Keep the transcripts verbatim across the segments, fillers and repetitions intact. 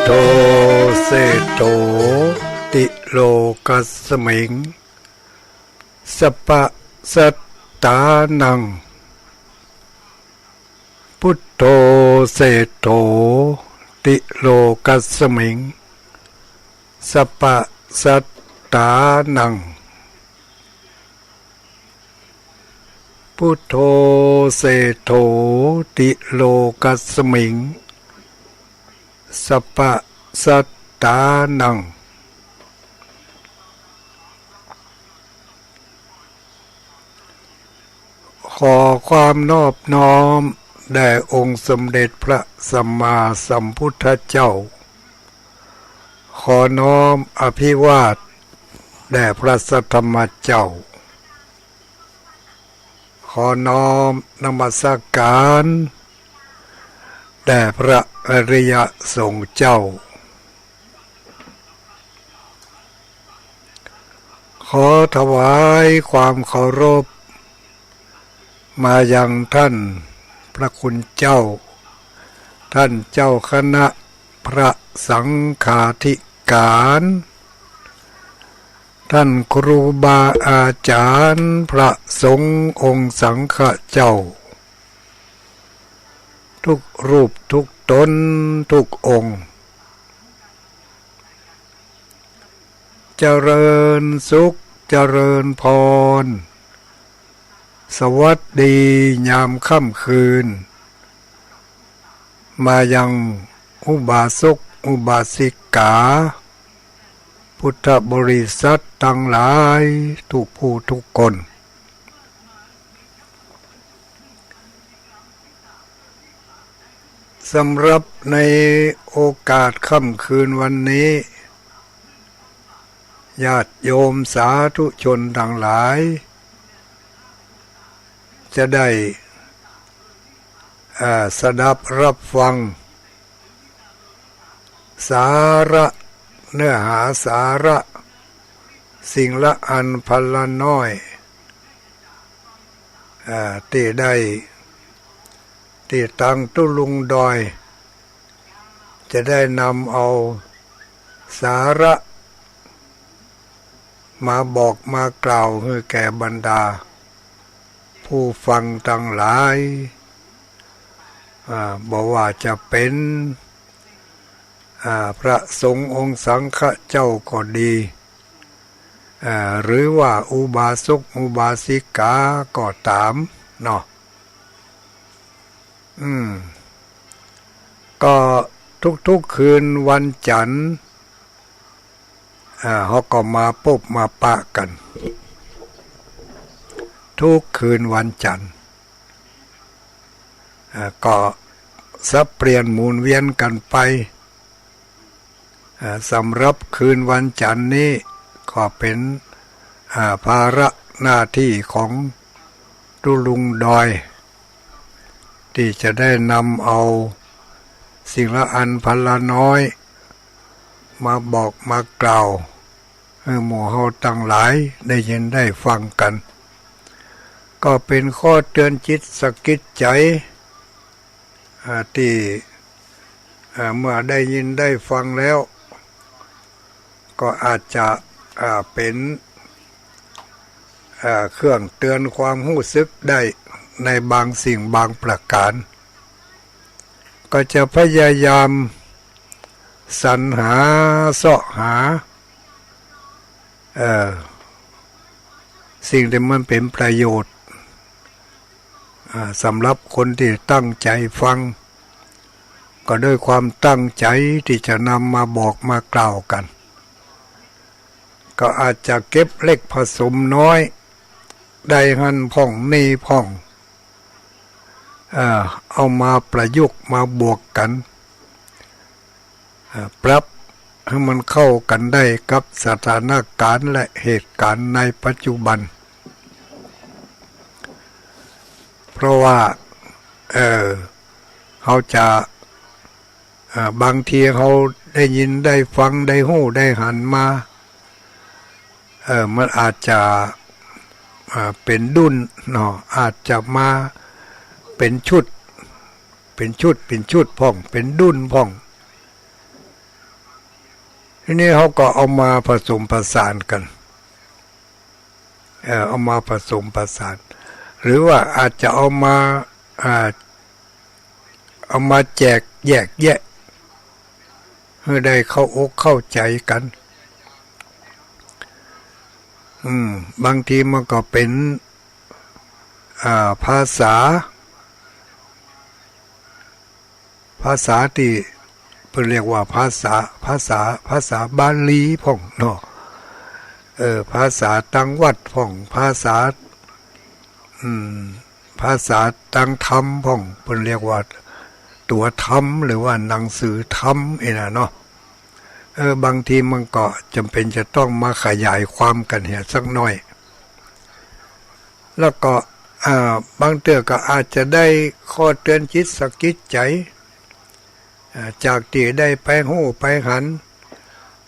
โธ เศรษโฐ ติโลกัสมิง สัพพะสัตตานัง พุทโธ เศรษโฐ ติโลกัสมิง สัพพะสัตตานัง พุทโธ เศรษโฐ ติโลกัสมิง สัพพะสัตตานัง ขอความนอบน้อมแด่องค์สมเด็จพระสัมมาสัมพุทธเจ้า ขอน้อมอภิวาทแด่พระสัทธรรมเจ้า ขอน้อมนมัสการแด่พระอริยสงฆ์เจ้า ขอถวายความเคารพมายังท่านพระคุณเจ้า ท่านเจ้าคณะพระสังฆาธิการ ท่านครูบาอาจารย์พระสงฆ์องค์สังฆเจ้า ทุกรูปทุกตนทุกองค์ เจริญสุขเจริญพร สวัสดียามค่ำคืน มายังอุบาสกอุบาสิกา พุทธบริษัทตังหลายทุกผู้ทุกคน สำหรับในโอกาสค่ำคืนวันนี้ ญาติโยมสาธุชนตังหลาย จะได้ เอ่อ สดับรับฟัง สาระ เนื้อหาสาระ สิ่งละอันพันละน้อย เอ่อ ตี้ได้ ตี้ตังตุ๊ลุงดอย จะได้นำเอาสาระ มาบอกมากล่าวหื้อแก่บรรดาผู้ฟังตังหลาย อ่า บ่ว่าจะเป๋น อ่า พระสงฆ์องค์สังฆะเจ้าก็ดี อ่า หรือว่าอุบาสกอุบาสิกาก็ต๋ามเนาะ อืม ก็ทุกๆคืนวันจันทร์ อ่า เฮาก็มาปบมาปะกั๋น ทุกคืนวันจันทร์ อ่า ก็สับเปลี่ยนหมุนเวียนกั๋นไป อ่า สำหรับคืนวันจันทร์นี้ก็เป๋น อ่า ภาระหน้าตี้ของตุ๊ลุงดอย ตี้จะได้นำเอาสิ่งละอันพันละน้อย มาบอกมากล่าวหื้อหมู่เฮาตังหลายได้ยินได้ฟังกั๋น ก็เป๋นข้อเตือนจิตสะกิดใจ๋ อ่า ตี้ อ่า เมื่อได้ยินได้ฟังแล้ว ก็อาจจะ อ่า เป๋น อ่า เครื่องเตือนความฮู้สึกได้ในบางสิ่งบางประก๋าน ก็จะพยายามสรรหาเซาะหา เอ่อ สิ่งตี้มันเป๋นประโยชน์ อ่า สำหรับคนตี้ตั้งใจ๋ฟัง ก็ด้วยความตั้งใจ๋ตี้จะนำมาบอกมากล่าวกั๋น ก็อาจจะเก็บเล็กผสมน้อย ได้หั้นพ่องนี่พ่อง เอ่อ เอามาประยุกต์มาบวกกั๋น เอ่อ ปรับหื้อมันเข้ากั๋นได้กับสถานก๋ารณ์และเหตุก๋ารณ์ในปัจจุบัน เพราะว่า เอ่อ เฮาจะ เอ่อ บางทีเฮาได้ยินได้ฟังได้ฮู้ได้หันมา เอ่อ มันอาจจะ อ่า เป๋นดุ้นเนาะ อาจจะมาเป๋นชุด เป๋นชุด เป๋นชุดพ่อง เป๋นดุ้นพ่อง ทีนี้เขาก็เอามาผสมผสานกั๋น เอ่อ เอามาผสมผสาน หรือว่าอาจจะเอามา อ่า เอามาแจกแยกแยะ หื้อได้เข้าอกเข้าใจ๋กั๋น อืม บางทีมันก็เป๋น อ่า ภาษา ภาษาตี้เปิ้นเรียกว่าภาษา ภาษา ภาษาบาลีพ่องเนาะ เออ ภาษาตางวัดพ่อง ภาษา อืม ภาษาตางธรรมพ่อง เปิ้นเรียกว่าตั๋วธรรม หรือว่าหนังสือธรรมอี้น่ะเนาะ เออ บางทีมันก็จ๋ำเป๋นจะต้องมาขยายความกั๋นเหียสักหน้อย แล้วก็ อ่า บางเตื้อก็อาจจะได้ข้อเตือนจิตสะกิดใจ๋ อ่า จากตี้ได้ไปฮู้ไปหัน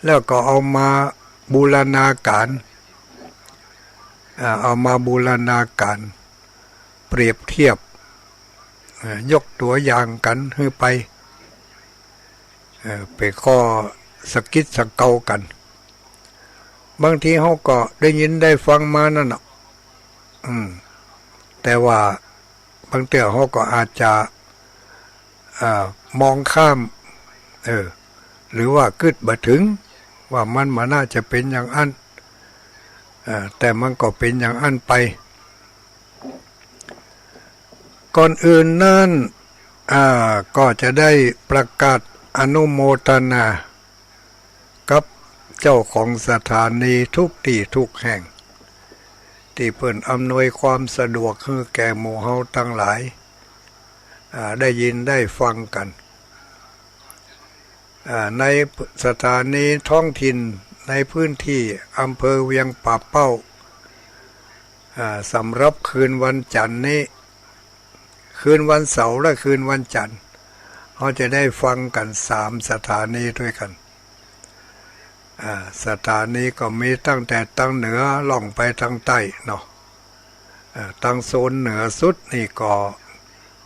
แล้วก็เอามาบูรณาก๋าน อ่า เอามาบูรณาก๋าน เปรียบเทียบ อ่า ยกตั๋วอย่างกั๋นหื้อไป เอ่อ เป๋นข้อสะกิดสะเกากั๋น บางทีเขาก็ได้ยินได้ฟังมานั่นน่ะ อืม แต่ว่าบางเตื้อเขาก็อาจจะ อ่า มองข้าม เออ หรือว่ากึ๊ดบ่เถิง ว่ามันบ่น่าจะเป๋นอย่างอั้น อ่า แต่มันก็เป๋นอย่างอั้นไป ก่อนอื่นนั้น อ่า ก็จะได้ประกาศอนุโมทนากับเจ้าของสถานีทุกตี้ทุกแห่ง ตี้เปิ้นอำนวยความสะดวกหื้อแก่หมู่เฮาตังหลาย อ่า ได้ยินได้ฟังกั๋น อ่า ในสถานีท้องถิ่นในพื้นตี้อำเภอเวียงป่าเป้า อ่า สำหรับคืนวันจั๋นนี้ คืนวันเสาร์และคืนวันจั๋น เฮาจะได้ฟังกั๋นสามสถานีตวยกั๋น อ่า สถานีก็มีตั้งแต่ตางเหนือล่องไปตางใต้เนาะ อ่า ตางโซนเหนือสุดนี่ก็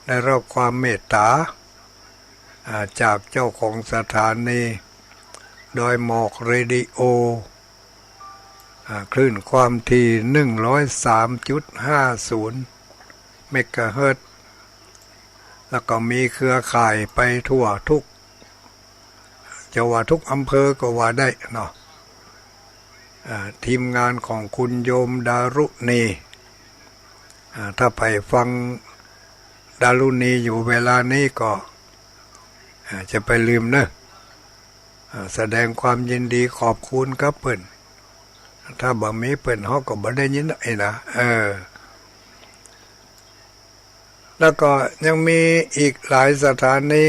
ได้รับความเมตต๋า อ่า จากเจ้าของสถานีดอยหมอกเรดิโอ อ่า คลื่นความถี่ หนึ่งร้อยสามจุดห้าศูนย์ เมกะเฮิรตซ์ แล้วก็มีเครือข่ายไปทั่วทุก จะว่าทุกอำเภอก็ว่าได้เนาะ อ่า ทีมงานของคุณโยมดารุณี อ่า ถ้าใผฟังดารุณีอยู่เวลานี้ก็ อ่า จะบ่าลืมเนาะ อ่า แสดงความยินดีขอบคุณกับเปิ้น ถ้าบ่มีเปิ้นเฮาก็บ่ได้ยินไอ้นะ เออ แล้วก็ยังมีอีกหลายสถานี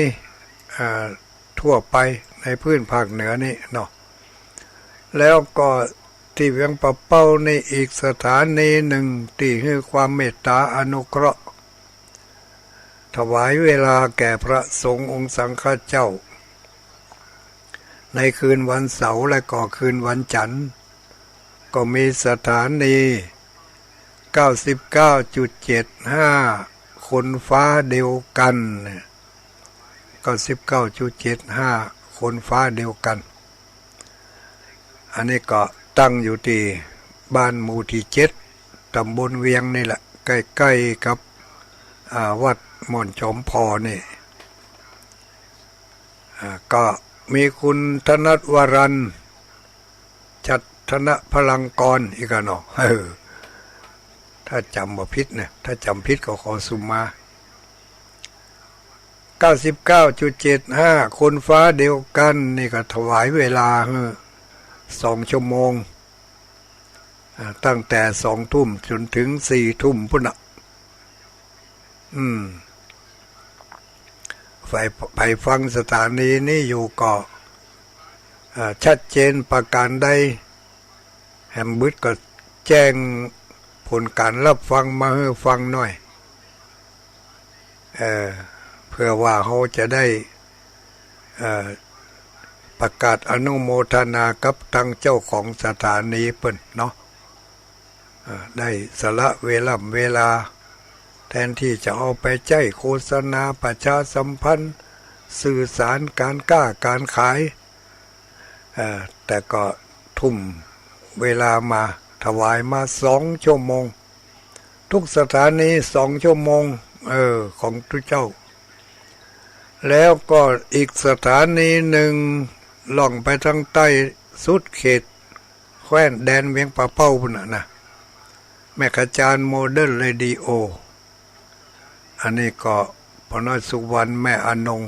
อ่า ทั่วไปในพื้นภาคเหนือนี่เนาะ แล้วก็ตี้เวียงป่าเป้านี่อีกสถานีหนึ่งตี้หื้อความเมตต๋าอนุเคราะห์ ถวายเวลาแก่พระสงฆ์องค์สังฆเจ้า ในคืนวันเสาร์และก็คืนวันจั๋น ก็มีสถานี เก้าสิบเก้าจุดเจ็ดห้า คนฟ้าเดียวกั๋น เก้าสิบเก้าจุดเจ็ดห้า คนฟ้าเดียวกั๋น อันนี้ก็ตั้งอยู่ตี้บ้านหมู่ตี้เจ็ด ต๋ำบลเวียงนี่แหละ ใก้ๆ กับ อ่า วัดม่อนจอมผ่อนี่ อ่า ก็มีคุณธนัทวรัน ชัดธนพลังกร อีกอะเนาะ เออ ถ้าจ๋ำบ่ผิดนะ ถ้าจ๋ำผิดก็ขอสุมา เก้าสิบเก้าจุดเจ็ดห้า คนฟ้าเดียวกั๋น นี่ก็ถวายเวลาหื้อสองชั่วโมง อ่า ตั้งแต่สองทุ่มจ๋นเถิงสี่ทุ่มปู้นน่ะ อืม ใผ ใผฟังสถานีนี้อยู่ก็ อ่า ชัดเจนประก๋านใด แหมบึดก็แจ้งผลก๋านรับฟังมาหื้อฟังหน้อย เอ่อ เปื้อว่าเฮาจะได้ เอ่อ ประกาศอนุโมทนากับตางเจ้าของสถานีเปิ้นเนาะ เอ่อ ได้สละเวล่ำเวลา แทนตี้จะเอาไปใจ๊โฆษณาประชาสัมพันธ์ สื่อสารก๋านก๊าก๋านขาย อ แต่ก็ทุ่มเวลามา ถวายมาสองชั่วโมง ทุกสถานีสองชั่วโมง เออ ของตุ๊เจ้า แล้วก็อีกสถานีนึ่ง ล่องไปตางใต้สุดเขตแคว้นแดนเวียงป่าเป้าปู้นน่ะนะ แม่ขจารโมเดิร์นเรดิโอ อันนี้ก็ป้อน้อยสุวรรณ แม่อนง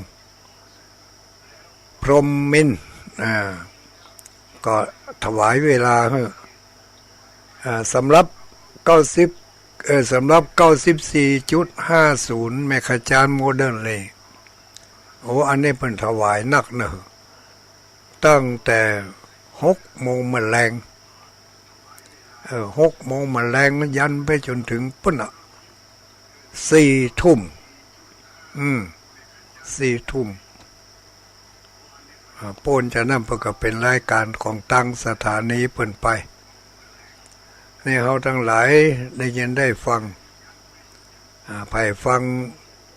พรหมมินทร์ อ่า ก็ถวายเวลาหื้อ อ่า สำหรับเก้าสิบ เอ่อ สำหรับเก้าสิบสี่จุดห้าศูนย์ แม่ขจารโมเดิร์นเลย โอ้ อันนี้เปิ้นถวายนักเนอะ ตั้งแต่หกโมงมื้อแลง เออ หกโมงมื้อแลงยันไปจ๋นเถิงปู้นน่ะ สี่ทุ่ม อืม สี่ทุ่ม อ่า ป๊นจากนั้นเปิ้นก็เป๋นรายก๋านของตางสถานีเปิ้นไป นี่เฮาตังหลายได้ยินได้ฟัง อ่า ใผฟัง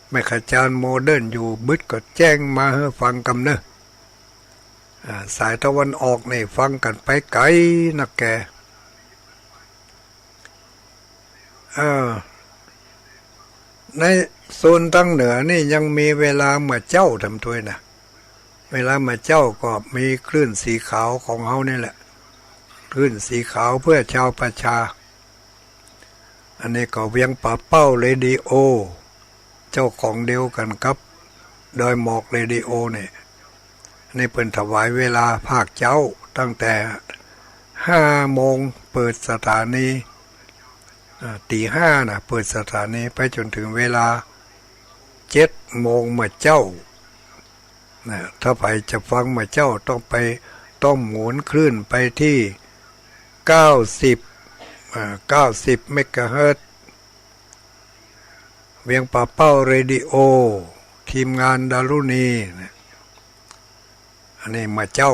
แม่ขจารโมเดิร์นอยู่บึดก็แจ้งมาหื้อฟังกำเนอะ อ่า สายตะวันออกนี่ฟังกั๋นไปไก๋นักแก่ เออ ในโซนตางเหนือนี่ยังมีเวลาเมื่อเจ๊าทำตวยนะ เวลาเมื่อเจ๊าก็มีคลื่นสีขาวของเฮานี่แหละ คลื่นสีขาวเพื่อชาวประชา อันนี้ก็เวียงป่าเป้าเรดิโอ เจ้าของเดียวกั๋นกับดอยหมอกเรดิโอเนี่ย อันนี้เปิ้นถวายเวลาภาคเจ๊าตั้งแต่ห้าโมงเปิดสถานี อ่า ตี๋ห้าน่ะ เปิดสถานีไปจ๋นเถิงเวลาเจ็ดโมงเมื่อเจ๊า นะ ถ้าใผจะฟังเมื่อเจ๊าต้องไป ต้องหมุนคลื่นไปตี้เก้าสิบ อ่า เก้าสิบเมกะเฮิรตซ์ เวียงป่าเป้าเรดิโอ ทีมงานดารุณีนะ อันนี้เมื่อเจ๊า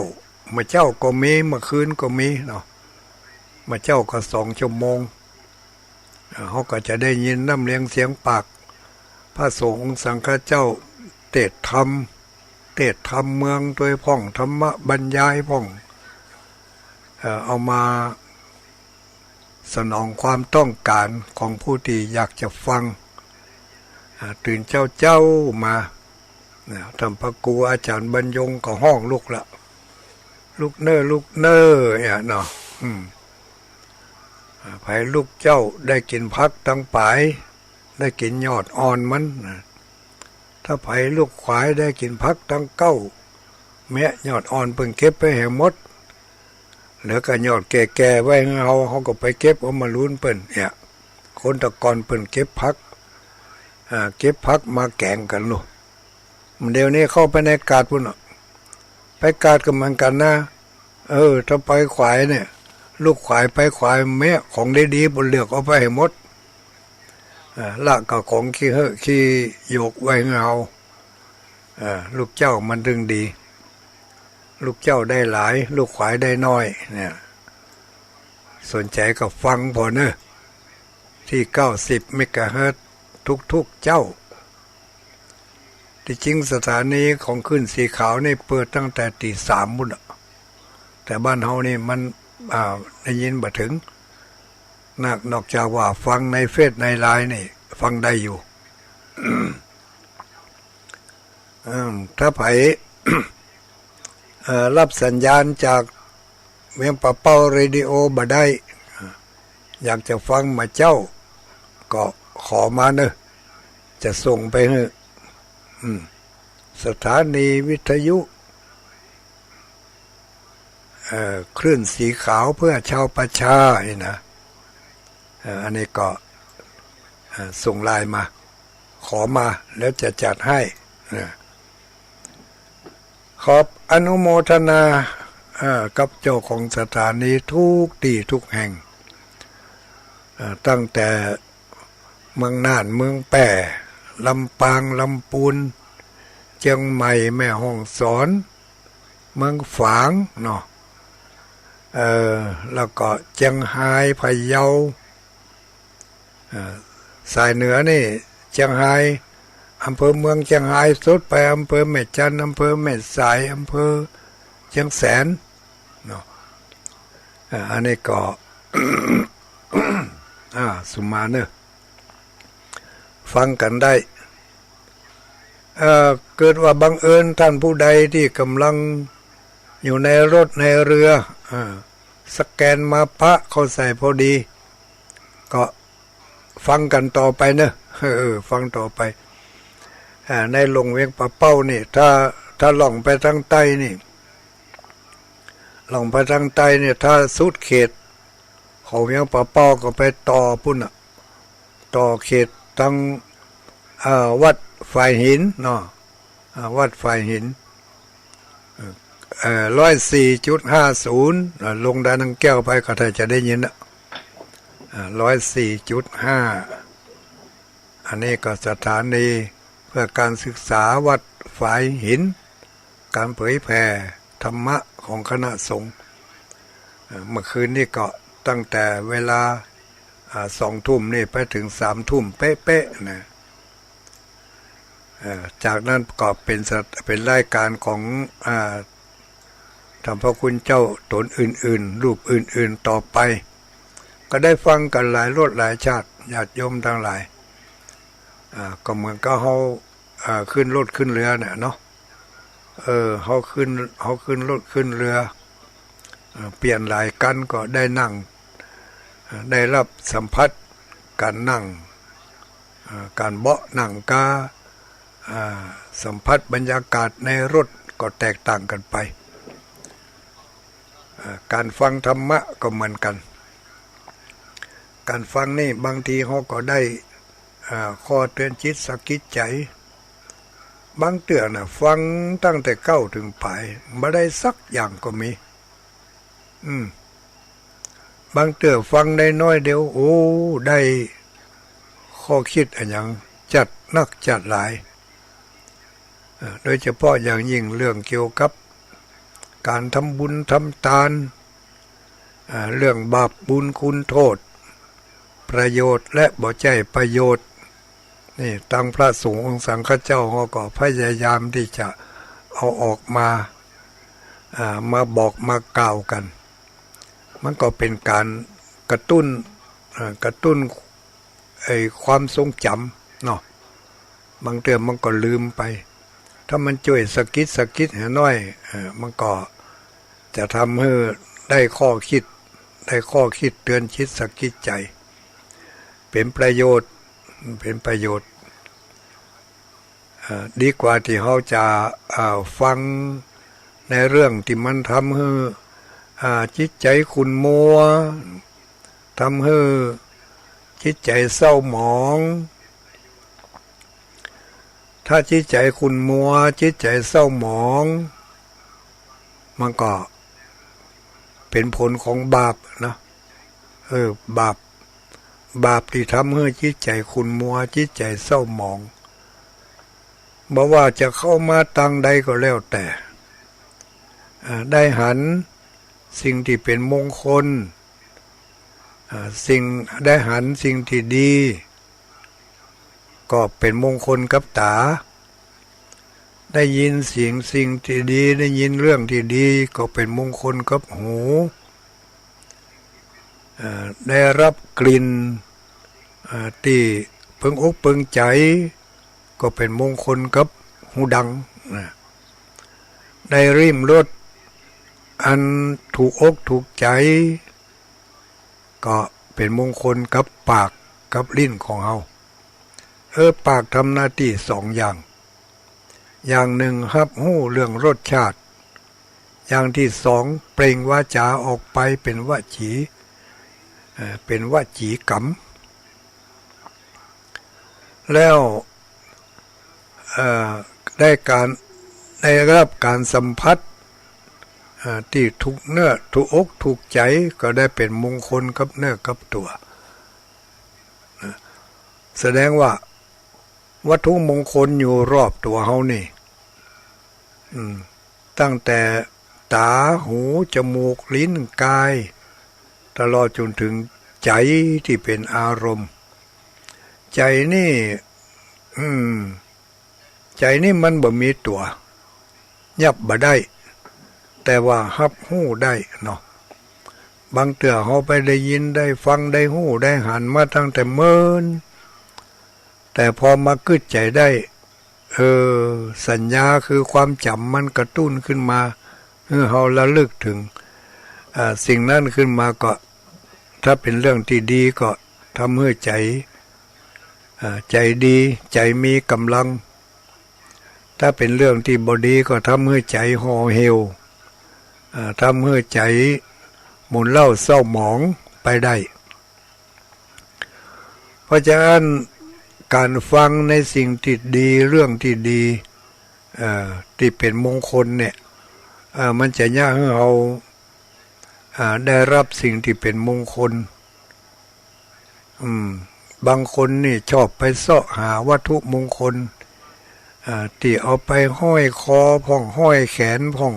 เมื่อเจ๊าก็มี เมื่อคืนก็มีเนาะ เมื่อเจ๊าก็สองชั่วโมง เอ่อ เฮาก็จะได้ยินน้ำเนียงเสียงปาก พระสงฆ์สังฆเจ้าเตสน์ธรรม เตสน์ธรรมเมืองตวยพ่อง ธรรมบรรยายพ่อง เอ่อ เอามาสนองความต้องก๋านของผู้ตี้อยากจะฟัง อ่า ตื่นเจ๊าๆ มา นะ ต้านพระครูอาจ๋ารย์บรรยงก็ฮ้องลุกละ ลุกเน่อ ลุกเน่อ เนี่ยเนาะ อืม อ่า ใผลุกเจ๊าได้กิ๋นผักตังป๋าย ได้กิ๋นยอดอ่อนมันนะ ถ้าใผลุกขวายได้กิ๋นผักตังเก๊า แมะยอดอ่อนเปิ้นเก็บไปหื้อหมด เหลือก็ยอดแก่ๆ ไว้หื้อเฮา เฮาก็ไปเก็บเอามาลูนเปิ้น เนี่ย คนแต่ก่อนเปิ้นเก็บผัก อ่า เก็บผักมาแก๋งกั๋นลูก เดี๋ยวนี้เข้าไปในกาดปู้นน่ะ ไปกาดก็เหมือนกั๋นนะ เออ ถ้าไปขวายเนี่ย ลุกขวายไปขวาย แมะของดีๆ เปิ้นเลือกเอาไปหื้อหมด อ่า ละก็ของขี้เหื้อขี้โยกไว้หื้อเฮา อ่า ลุกเจ๊ามันตึงดี ลุกเจ๊าได้หลาย ลุกขวายได้น้อย เนี่ย สนใจ๋ก็ฟังผ่อเน่อ ตี้เก้าสิบเมกะเฮิรตซ์ทุกๆ เจ๊า ตี้จริงสถานีของคลื่นสีขาวนี่เปิดตั้งแต่ตี๋สามปู้นน่ะ แต่บ้านเฮานี่มัน อ่า ได้ยินบ่เถิง นอก นอกจากว่าฟังในเฟซในไลน์นี่ฟังได้อยู่ เอิ่ม ถ้าใผ เอ่อ ฮับสัญญาณจากเวียงป่าเป้าเรดิโอบ่ได้ อยากจะฟังเมื่อเจ๊า ก็ขอมาเน่อ จะส่งไปหื้อ อืม สถานีวิทยุ เอ่อ คลื่นสีขาวเพื่อชาวประชานี่นะ เอ่อ อันนี้ก็ เอ่อ ส่งไลน์มา ขอมาแล้วจะจัดให้ เอ่อ ขอบอนุโมทนา เอ่อ กับเจ้าของสถานีทุกตี้ทุกแห่ง เอ่อ ตั้งแต่เมืองน่าน เมืองแป้ ลำปาง ลำปูน เจียงใหม่ แม่ฮ่องสอน เมืองฝางเนาะ เอ่อ แล้วก็เจียงฮาย พะเยา เอ่อ สายเหนือนี่ เจียงฮาย อำเภอเมืองเจียงฮาย สุดไปอำเภอแม่จันทน์ อำเภอแม่สาย อำเภอเจียงแสน เนาะ อ่า อันนี้ก็ อ่า สุมาเนอะ ฟังกั๋นได้ เอ่อ เกิดว่าบังเอิญต้านผู้ใดตี้ก่ำลังอยู่ในรถในเรือ อ่า สแกนมาพระเข้าใส่พอดี ก็ฟังกั๋นต่อไปเนอะ เออ ฟังต่อไป อ่า ในหลวงเวียงป่าเป้านี่ ถ้า ถ้าล่องไปตางใต้นี่ ล่องไปตางใต้นี่ ถ้าสุดเขตของเวียงป่าเป้าก็ไปต่อปู๊นน่ะ ต่อเขตตาง เอ่อ วัดฝายหินเนาะ อ่า วัดฝายหิน เอ่อ ร้อยสี่จุดห้าศูนย์ อ่า ลงดอยนางแก้วไปก็ถ้าจะได้ยินน่ะ อ่า ร้อยสี่จุดห้า อันนี้ก็สถานีเพื่อการศึกษาวัดฝายหิน การเผยแผ่ธรรมะของคณะสงฆ์ เอ่อ เมื่อคืนนี้ก็ตั้งแต่เวลา อ่า สองทุ่มนี่ไปถึงสามทุ่มเป๊ะๆ นะ เอ่อ จากนั้นก็เป๋นสะ- เป๋นรายการของ อ่า ท่านพระคุณเจ้าต๋นอื่นๆ รูปอื่นๆ ต่อไป ก็ได้ฟังกั๋นหลายรสหลายชาติ ญาติโยมตังหลาย อ่า ก็เหมือนกับเฮา อ่า ขึ้นรถขึ้นเรือเนี่ยเนาะ เออ เฮาขึ้น เฮาขึ้นรถขึ้นเรือ อ่า เปลี่ยนหลายกั๋นก็ได้นั่ง อ่า ได้ฮับสัมผัสก๋านนั่ง อ่า ก๋านเบาะนั่งกา อ่า สัมผัสบรรยากาศในรถก็แตกต่างกั๋นไป อ่า ก๋านฟังธรรมะก็เหมือนกั๋น ก๋านฟังนี่บางทีเฮาก็ได้ อ่า ข้อเตือนจิตสะกิดใจ๋ บางเตื้อน่ะ ฟังตั้งแต่เก๊าเถิงป๋าย บ่ได้สักอย่างก็มี อืม บางเตื้อฟังได้น้อยเดียว โอ้ ได้ข้อคิดอะหยังจัดนักจัดหลาย เอ่อ โดยเฉพาะอย่างยิ่งเรื่องเกี่ยวกับก๋านทำบุญทำตาน อ่า เรื่องบาปบุญคุณโต้ษ ประโยชน์และบ่ใจ้ประโยชน์ นี่ตางพระสงฆ์องค์สังฆเจ้าเฮาก็พยายามตี้จะเอาออกมา อ่า มาบอกมากล่าวกั๋น มันก็เป๋นก๋านกระตุ้น อ่า กระตุ้น ไอ้ความทรงจ๋ำเนาะ บางเตื้อมันก็ลืมไป ถ้ามันจ้วยสะกิดสะกิดหื้อน้อย เอ่อ มันก็จะทำหื้อได้ข้อคิด ได้ข้อคิดเตือนจิตสะกิดใจ๋ เป๋นประโยชน์ เป๋นประโยชน์ เอ่อ ดีกว่าตี้เฮาจะ เอ่อ ฟังในเรื่องตี้มันทำหื้อ อ่า จิตใจ๋ขุ่นมัว ทำหื้อจิตใจ๋เศร้าหมอง ถ้าจิตใจ๋ขุ่นมัว จิตใจ๋เศร้าหมอง มันก็เป๋นผลของบาปนะ เออ บาป บาปตี้ทำหื้อจิตใจ๋ขุ่นมัว จิตใจ๋เศร้าหมอง บ่ว่าจะเข้ามาตางใดก็แล้วแต่ อ่า ได้หันสิ่งตี้เป๋นมงคล อ่า สิ่ง ได้หันสิ่งตี้ดี ก็เป๋นมงคลกับต๋า ได้ยินสิ่ง สิ่งตี้ดี ได้ยินเรื่องตี้ดี ก็เป๋นมงคลกับหู เอ่อ ได้ฮับกลิ่น เอ่อ ตี้เปิงอกเปิงใจ๋ ก็เป๋นมงคลกับหูดังนะ ได้ลิ้มรสอันถูกอกถูกใจ๋ ก็เป๋นมงคลกับปากกับลิ้นของเฮา เออ ปากทำหน้าตี้สองอย่าง อย่างนึ่งฮับฮู้เรื่องรสชาติ อย่างตี้สองเปล่งวาจ๋าออกไปเป๋นวจี เอ่อ เป๋นวจีกรรม แล้ว เอ่อ ได้ก๋าน ได้ฮับก๋านสัมผัส เอ่อ ตี้ถูกเนื้อ ถูกอก ถูกใจ๋ ก็ได้เป๋นมงคลกับเนื้อกับตั๋ว นะ แสดงว่าวัตถุมงคลอยู่รอบตั๋วเฮานี่ อืม ตั้งแต่ต๋า หู จมูก ลิ้น ก๋าย ตลอดจ๋นเถิงใจ๋ตี้เป๋นอารมณ์ ใจ๋นี่ อืม ใจ๋นี่มันบ่มีตั๋ว ยับบ่ได้ แต่ว่าฮับฮู้ได้เนาะ บางเตื้อเฮาไปได้ยินได้ฟังได้ฮู้ได้หันมาตั้งแต่เมิน แต่พอมากึ๊ดใจ๋ได้ เออ สัญญาคือความจ๋ำมันกระตุ้นขึ้นมา หื้อเฮาระลึกเถิง อ่า สิ่งนั้นขึ้นมาก็ ถ้าเป๋นเรื่องตี้ดีก็ทำหื้อใจ๋ อ่า ใจ๋ดี ใจ๋มีก๋ำลัง ถ้าเป๋นเรื่องตี้บ่ดีก็ทำหื้อใจ๋ห่อเหี่ยว อ่า ทำหื้อใจ๋หม่นเล้าเศร้าหมองไปได้ เพราะฉะนั้นก๋านฟังในสิ่งตี้ดี เรื่องตี้ดี เอ่อ ตี้เป๋นมงคลเนี่ย เอ่อ มันจะเยียะหื้อเฮา อ่า ได้ฮับสิ่งตี้เป๋นมงคล อืม บางคนนี่ชอบไปเซาะหาวัตถุมงคล อ่า ตี้เอาไปห้อยคอพ่อง ห้อยแขนพ่อง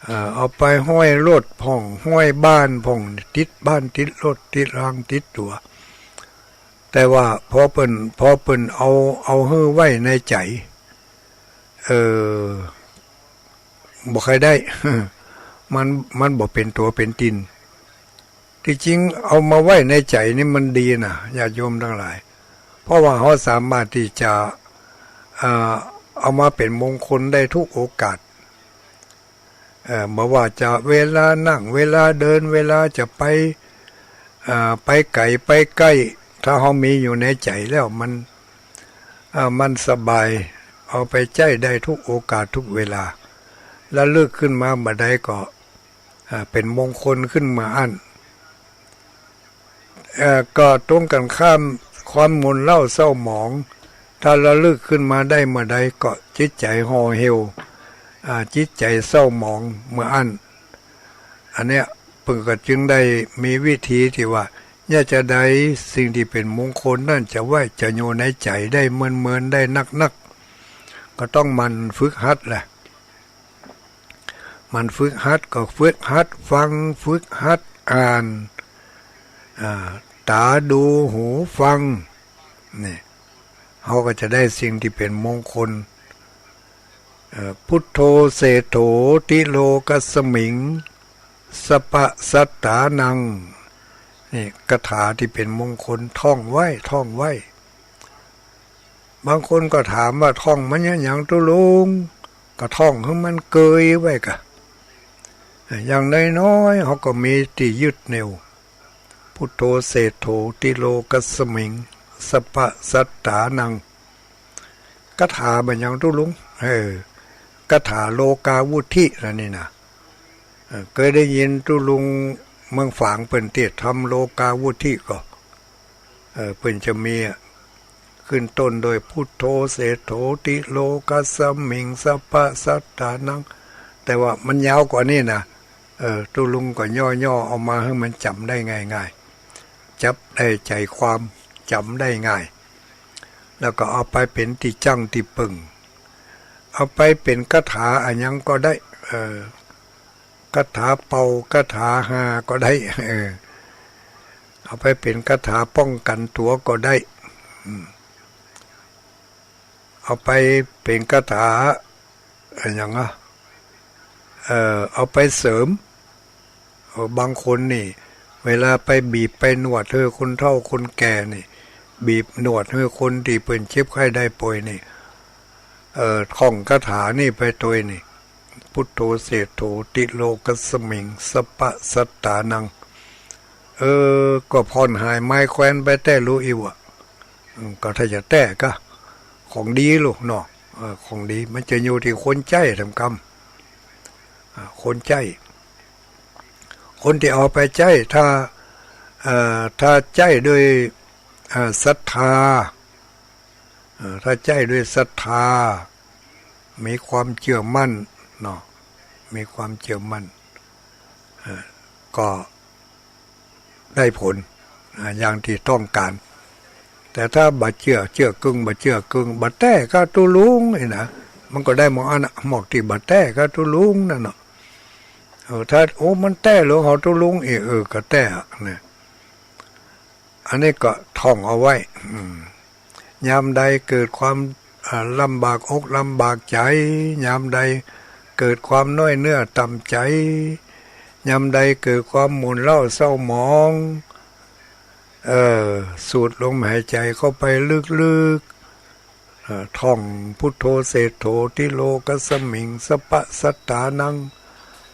อ่า เอาไปห้อยรถพ่อง ห้อยบ้านพ่อง ติดบ้านติดรถติดรางติดตั๋ว แต่ว่าพอเปิ้น พอเปิ้นเอา เอาหื้อไว้ในใจ๋ เออ บ่ใค่ได้ มัน มันบ่เป๋นตั๋วเป๋นตี๋น ตี้จริงเอามาไว้ในใจ๋นี่มันดีนะ ญาติโยมตังหลาย เพราะว่าเฮาสามารถตี้จะ อ่า เอามาเป๋นมงคลได้ทุกโอกาส เอ่อ บ่ว่าจะเวลานั่ง เวลาเดิน เวลาจะไป อ่า ไปไก๋ไปใก้ ถ้าเฮามีอยู่ในใจ๋แล้วมัน อ่า มันสบาย เอาไปใจ๊ได้ทุกโอกาสทุกเวลา ระลึกขึ้นมาบ่าใดก็ อ่า เป๋นมงคลขึ้นมาอั้น เอ่อ ก็ตรงกั๋นข้ามความหม่นเล้าเศร้าหมอง ถ้าระลึกขึ้นมาได้เมื่อใดก็จิตใจ๋ห่อเหี่ยว อ่า จิตใจ๋เศร้าหมองเมื่ออั้น อันเนี้ยเปิ้นก็จึงได้มีวิธีตี้ว่า เยียะจาใดสิ่งตี้เป๋นมงคลนั้นจะไว้จะอยู่ในใจ๋ได้เมินๆ ได้นักๆ ก็ต้องหมั่นฝึกหัดแหละ หมั่นฝึกหัดก็ฝึกหัดฟัง ฝึกหัดอ่าน อ่า ต๋าดูหูฟัง นี่ เฮาก็จะได้สิ่งตี้เป๋นมงคล เอ่อ พุทโธ เศรษโฐ ติโลกัสมิง สัพพะสัตตานัง นี่คาถาตี้เป๋นมงคล ท่องไว้ ท่องไว้ บางคนก็ถามว่า ท่องมันเยียะหยังตุ๊ลุง ก็ท่องหื้อมันเกยไว้ก่ะ อย่างน้อยๆ เฮาก็มีตี้ยึดเหนี่ยว พุทโธ เศรษโฐ ติโลกัสมิง สัพพะสัตตานัง คาถาบ่าหยังตุ๊ลุง เออ คาถาโลกาวุฒินะนี่นะ เออ เกยได้ยินตุ๊ลุงเมืองฝางเปิ้นเตศน์ธรรมโลกาวุฒิก่อ เออ เปิ้นจะมีอะ ขึ้นต้นโดยพุทโธ เศรษโฐ ติโลกัสมิง สัพพะสัตตานัง แต่ว่ามันยาวกว่านี้นะ เออ ตุ๊ลุงก็ย่อๆ เอามาหื้อมันจ๋ำได้ง่ายๆ จับได้ใจ๋ความ จ๋ำได้ง่าย แล้วก็เอาไปเป๋นตี้จั้งตี้เปิ่ง เอาไปเป๋นคาถาอะหยังก็ได้ เออ คาถาเป่า คาถาฮาก็ได้ เออ เอาไปเป๋นคาถาป้องกั๋นตั๋วก็ได้ อืม เอาไปเป๋นคาถา อะหยังอะ เอ่อ เอาไปเสริม เออ บางคนนี่ เวลาไปบีบไปนวดหื้อคนเฒ่าคนแก่นี่ บีบนวดหื้อคนตี้เปิ้นเจ็บไข้ได้ป่วยนี่ เอ่อ ท่องคาถานี่ไปตวยนี่ พุทโธ เศรษโฐ ติโลกัสมิง สัพพะสัตตานัง เออ ก็ผ่อนหายไม้แควนไปแต๊ลูอีวะ อืม ก็ถ้าจะแต๊ก็ ของดีลูกเนาะ เออ ของดี มันจะอยู่ตี้คนใจ๊ทำกำ อ่า คนใจ๊ คนตี้เอาไปใจ๊ ถ้า เอ่อ ถ้าใจ๊โดย เอ่อ ศรัทธา เอ่อ ถ้าใจ๊โดยศรัทธา มีความเจื้อมั่นเนาะ มีความเจื้อมั่น เอ่อ ก็ได้ผล อ่า อย่างตี้ต้องก๋าน แต่ถ้าบ่เจื้อ เจื้อกึ่ง บ่เจื้อกึ่ง บ่แต๊ก็ตุ๊ลุงนี่นะ มันก็ได้หมอกอั้นน่ะ หมอกตี้บ่แต๊ก็ตุ๊ลุงนั่นเนาะ เออ ถ้า โอ้ มันแต๊หลวงเฮาตุ๊ลุง เออ เออ ก็แต๊อะเนี่ย อันนี้ก็ท่องเอาไว้ อืม ยามใดเกิดความ อ่า ลำบากอกลำบากใจ๋ ยามใด เกิดความน้อยเนื้อต่ำใจ๋ ยามใดเกิดความหม่นเศร้าเศร้าหมอง เออ สูดลมหายใจ๋เข้าไปลึกๆ เอ่อ ท่อง พุทโธเศรษโฐ ติโลกัสสมิง สัปปะสัตตานัง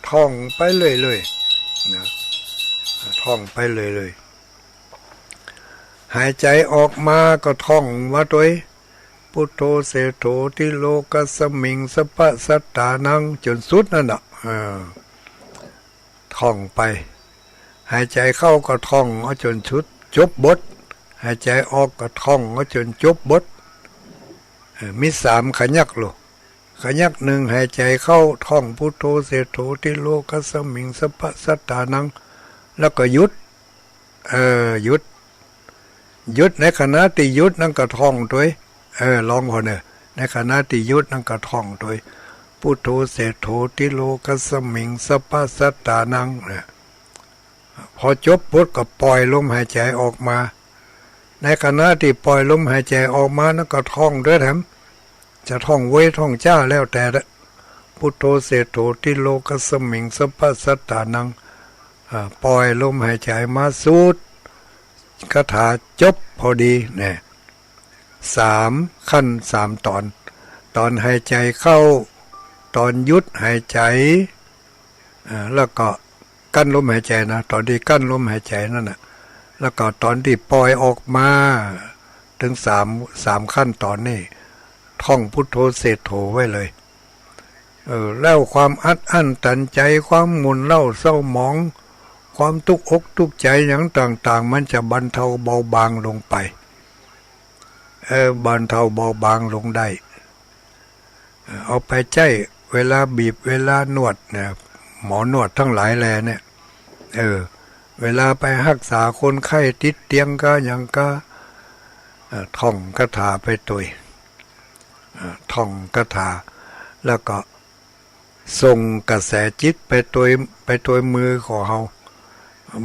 ท่องไปเรื่อยๆ นะ ท่องไปเรื่อยๆ หายใจ๋ออกมาก็ท่องว่าตวย พุทโธเศรษโฐ ติโลกัสสมิง สัปปะสัตตานัง จ๋นสุดนั่นน่ะ เออ ท่องไป หายใจ๋เข้าก็ท่องเอาจ๋นสุด จบบท หายใจ๋ออกก็ท่องเอาจ๋นจบบท เออ มีสามขยักโล ขยักหนึ่ง หายใจ๋เข้าท่อง พุทโธเศรษโฐ ติโลกัสสมิง สัปปะสัตตานัง แล้วก็หยุด เออ หยุด หยุด ในขณะตี้หยุดนั้นก็ท่องตวย เออ ลองผ่อเน่อ ในขณะตี้หยุดนั้นก็ท่องตวย พุทโธเศรษโฐ ติโลกัสสมิง สัปปะสัตตานัง เนี่ย พอจบบทก็ปล่อยลมหายใจ๋ออกมา ในขณะตี้ปล่อยลมหายใจ๋ออกมานั้นก็ท่องตวยแถม จะท่องเว้ยท่องจ้าแล้วแต่ละ พุทโธเศรษโฐ ติโลกัสสมิง สัปปะสัตตานัง อ่า ปล่อยลมหายใจ๋มา สูดคาถา จบพอดี เนี่ย สามขั้นสามต๋อน ต๋อนหายใจ๋เข้า ต๋อนหยุดหายใจ๋ อ่า แล้วก็ กั้นลมหายใจ๋นะ ต๋อนตี้กั้นลมหายใจ๋นั่นน่ะ แล้วก็ต๋อนตี้ปล่อยออกมา ตึงสาม สามขั้นต๋อนนี้ ท่องพุทโธเศรษโฐไว้เลย เออ แล้วความอัดอั้นตันใจ๋ ความหม่นเศร้าเศร้าหมอง ความตุ๊กอกตุ๊กใจ๋หยังต่างๆ มันจะบรรเทาเบาบางลงไป เออ บรรเทาเบาบางลงได้ เอาไปใจ๊เวลาบีบเวลานวดเนี่ย หมอนวดตังหลายแลเนี่ย เออ เวลาไปฮักษาคนไข้ติดเตียงกาหยังกา เอ่อ ท่องคาถาไปตวย เอ่อ ท่องคาถา แล้วก็ส่งกระแสจิตไปตวย ไปตวยมือของเฮา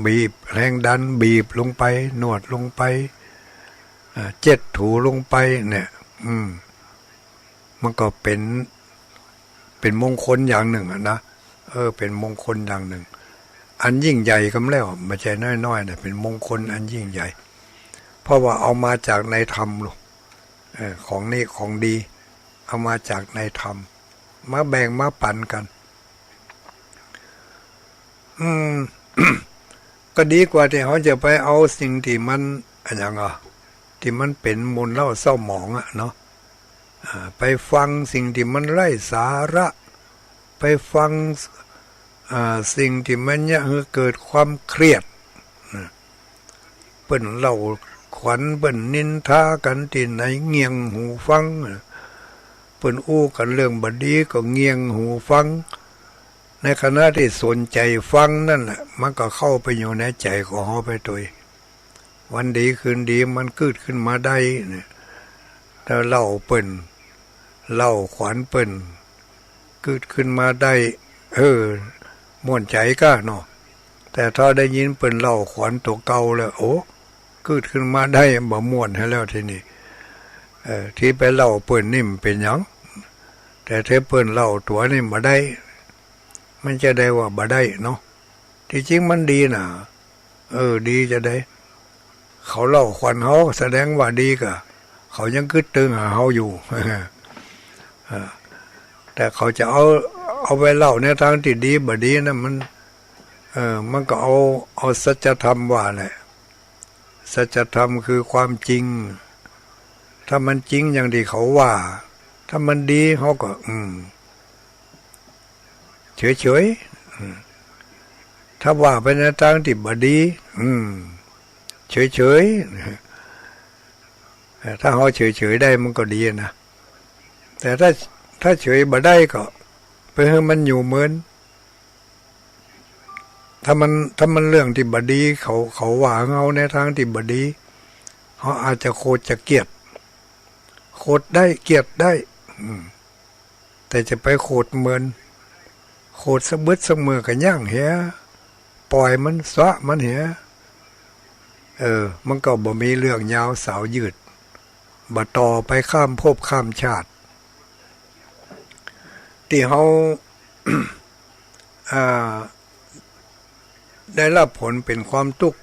บีบแฮงดัน บีบลงไป นวดลงไป เอ่อ เจ็ดถูลงไปเนี่ย อืม มันก็เป๋น เป๋นมงคลอย่างนึ่งอะนะ เออ เป๋นมงคลอย่างนึ่ง อันยิ่งใหญ่กำแล้ว บ่ใจ้น้อยๆ นะ เป๋นมงคลอันยิ่งใหญ่ เพราะว่าเอามาจากในธรรมลูก เออ ของนี้ของดี เอามาจากในธรรม มาแบ่งมาปั๋นกั๋น อืม ก็ดีกว่าตี้เฮาจะไปเอาสิ่งตี้มัน อะหยังอะ ตี้มันเป๋นหม่นเศร้าเศร้าหมองอะเนาะ อ่า ไปฟังสิ่งตี้มันไร้สาระ ไปฟัง อ่า สิ่งตี้มันเยียะหื้อเกิดความเครียดนะ เปิ้นเล่าขวัญ เปิ้นนินทากั๋นตี้ไหน เงี่ยงหูฟังนะ เปิ้นอู้กั๋นเรื่องบ่ดีก็เงี่ยงหูฟัง ในขณะตี้สนใจ๋ฟังนั่นแหละ มันก็เข้าไปอยู่ในใจ๋ของเฮาไปตวย วันดีคืนดีมันกึ๊ดขึ้นมาได้เนี่ย ถ้าเล่าเปิ้น เล่าขวัญเปิ้น กึ๊ดขึ้นมาได้ เออ ม่วนใจ๋ก้าเนาะ แต่ถ้าได้ยินเปิ้นเล่าขวัญตั๋วเก่าแล้ว โอ้ กึ๊ดขึ้นมาได้ บ่ม่วนหื้อแล้วทีนี้ เออ ตี้ไปเล่าเปิ้นนี่มันเป๋นหยัง แต่ถ้าเปิ้นเล่าตั๋วนี่บ่ได้ มันจะใดว่าบ่ได้เนาะ ตี้จริงมันดีน่ะ เออ ดีจะใด เขาเล่าขวัญเฮา แสดงว่าดีก่า เขายังกึ๊ดตึงหาเฮาอยู่ เออ แต่เขาจะเอา เอาไปเล่าในตางตี้ดีบ่ดีนะ มัน เออ มันก็เอา เอาสัจธรรมว่าแหละ สัจธรรมคือความจริง ถ้ามันจริงอย่างตี้เขาว่า ถ้ามันดีเฮาก็ อืม เฉยๆ อืม ถ้าว่าไปในตางตี้บ่ดี อืม เฉยๆ เออ ถ้าเฮาเฉยๆ ได้มันก็ดีนะ แต่ถ้า ถ้าเฉยบ่ได้ก็ไปหื้อมันอยู่เหมือน ถ้ามัน ถ้ามันเรื่องตี้บ่ดี เขา เขาว่าเฮาในตางตี้บ่ดี เฮาอาจจะโขดจะเกลียด โขดได้ เกลียดได้ อืม แต่จะไปโขดเหมิน โขดสะบึดสะเมือก็ย่างเหีย ปล่อยมัน ซะมันเหีย เออ มันก็บ่มีเรื่องยาวสาวยืด บ่ต่อไปข้ามภพข้ามชาติ ตี้เฮา อ่า ได้ฮับผลเป๋นความตุ๊กข์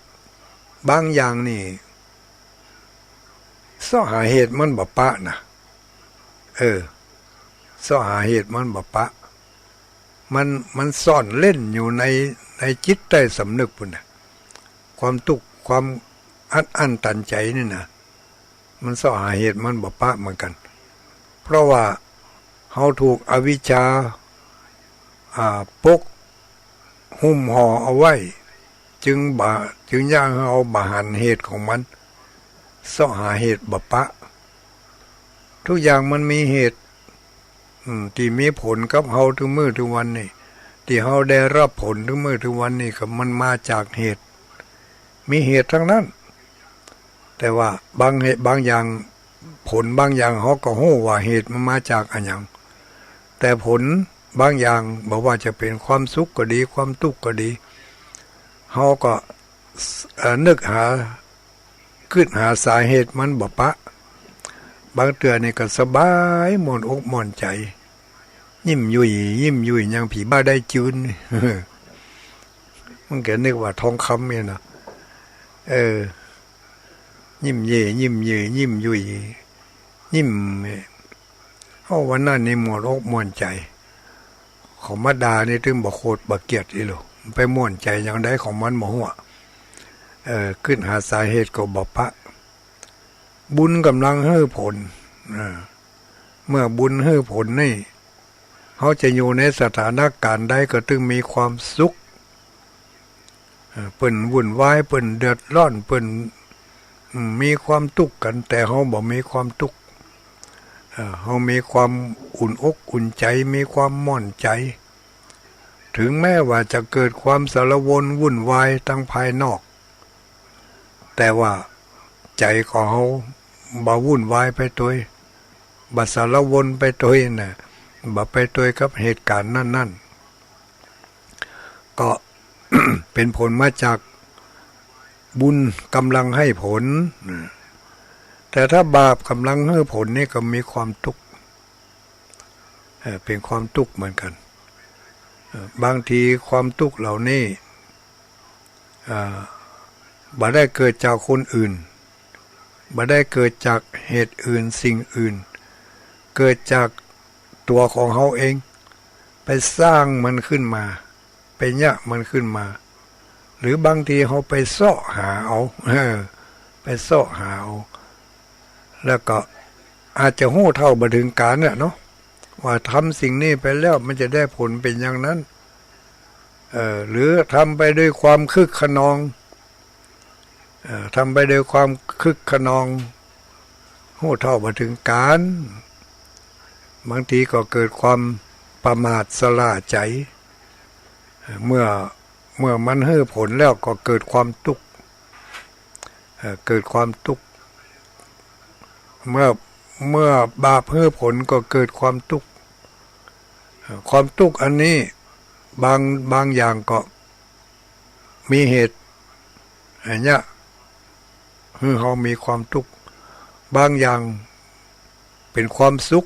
บางอย่างนี่ เซาะหาเหตุมันบ่ปะนะ เออ เซาะหาเหตุมันบ่ปะ มัน มันซ่อนเร้นอยู่ใน ในจิตใต้สำนึกปู้นน่ะ ความตุ๊กข์ ความอัดอั้นตันใจ๋นี่นะ มันเซาะหาเหตุมันบ่ปะเหมือนกั๋น เพราะว่าเฮาถูกอวิชชา อ่า ปกหุ้มห่อเอาไว้ จึงบ่ จึงเยียะหื้อเฮาบ่หันเหตุของมัน เซาะหาเหตุบ่ปะ ทุกอย่างมันมีเหตุ อืม ตี้มีผลกับเฮาตึงมื้อตึงวันนี่ ตี้เฮาได้ฮับผลตึงมื้อตึงวันนี่ ก็มันมาจากเหตุ มีเหตุตังนั้น แต่ว่าบางเหตุบางอย่าง ผลบางอย่างเฮาก็ฮู้ว่าเหตุมันมาจากอะหยัง แต่ผลบางอย่าง บ่ว่าจะเป๋นความสุขก็ดี ความตุ๊กข์ก็ดี เฮาก็ เอ่อ นึกหา กึ๊ดหาสาเหตุมันบ่ปะ บางเตื้อนี่ก็สบาย ม่วนอกม่วนใจ๋ ยิ้มยุ่ย ยิ้มยุ่ย อย่างผีบ้าได้จืน มันก็นึกว่าทองคำเนี่ยนะ เออ ยิ้มเย่ ยิ้มเย่ ยิ้มยุ่ย ยิ้ม เอ้า วันนั้นนี่ม่วนอกม่วนใจ๋ เขามาด่านี่ตึงบ่โขดบ่เกลียดอี้หลู ไปม่วนใจ๋อย่างใดของมันบ่ฮู้ เออ กึ๊ดหาสาเหตุก็บ่ปะ บุญก่ำลังหื้อผล เออ เมื่อบุญหื้อผลนี่ เฮาจะอยู่ในสถานก๋ารณ์ใดก็ตึงมีความสุข เอ่อ เปิ้นวุ่นวาย เปิ้นเดือดร้อน เปิ้น อืม มีความตุ๊กข์กั๋น แต่เฮาบ่มีความตุ๊กข์ เอ่อ เฮามีความอุ่นอกอุ่นใจ๋ มีความม่วนใจ๋ ถึงแม้ว่าจะเกิดความสารวนวุ่นวายตางภายนอก แต่ว่าใจ๋ของเฮาบ่วุ่นวายไปตวย บ่สารวนไปตวยน่ะ บ่ไปตวยกับเหตุก๋ารณ์นั้นๆ ก็ เป๋นผลมาจากบุญก่ำลังหื้อผล แต่ถ้าบาปก่ำลังหื้อผลนี่ก็มีความตุ๊กข์ เอ่อ เป๋นความตุ๊กข์เหมือนกั๋น เอ่อ บางทีความตุ๊กข์เหล่านี้ เอ่อ บ่ได้เกิดจากคนอื่น บ่ได้เกิดจากเหตุอื่นสิ่งอื่น เกิดจากตั๋วของเฮาเอง ไปสร้างมันขึ้นมา ไปเยียะมันขึ้นมา หรือบางทีเฮาไปเซาะหาเอา เออ ไปเซาะหาเอา แล้วก็อาจจะฮู้เท่าบ่เถิงก๋านน่ะเนาะ ว่าทำสิ่งนี้ไปแล้วมันจะได้ผลเป๋นอย่างนั้น เอ่อ หรือทำไปด้วยความคึกคะนอง เอ่อ ทำไปด้วยความคึกคะนอง ฮู้เท่าบ่เถิงก๋าน บางทีก็เกิดความประมาทชะล่าใจ๋ เอ่อ เมื่อ เมื่อมันหื้อผลแล้วก็เกิดความตุ๊กข์ เอ่อ เกิดความตุ๊กข์ เมื่อ เมื่อบาปหื้อผลก็เกิดความตุ๊กข์ เอ่อ ความตุ๊กข์อันนี้ บาง บางอย่างก็มีเหตุ อันเนี้ย หื้อเฮามีความตุ๊กข์ บางอย่างเป๋นความสุข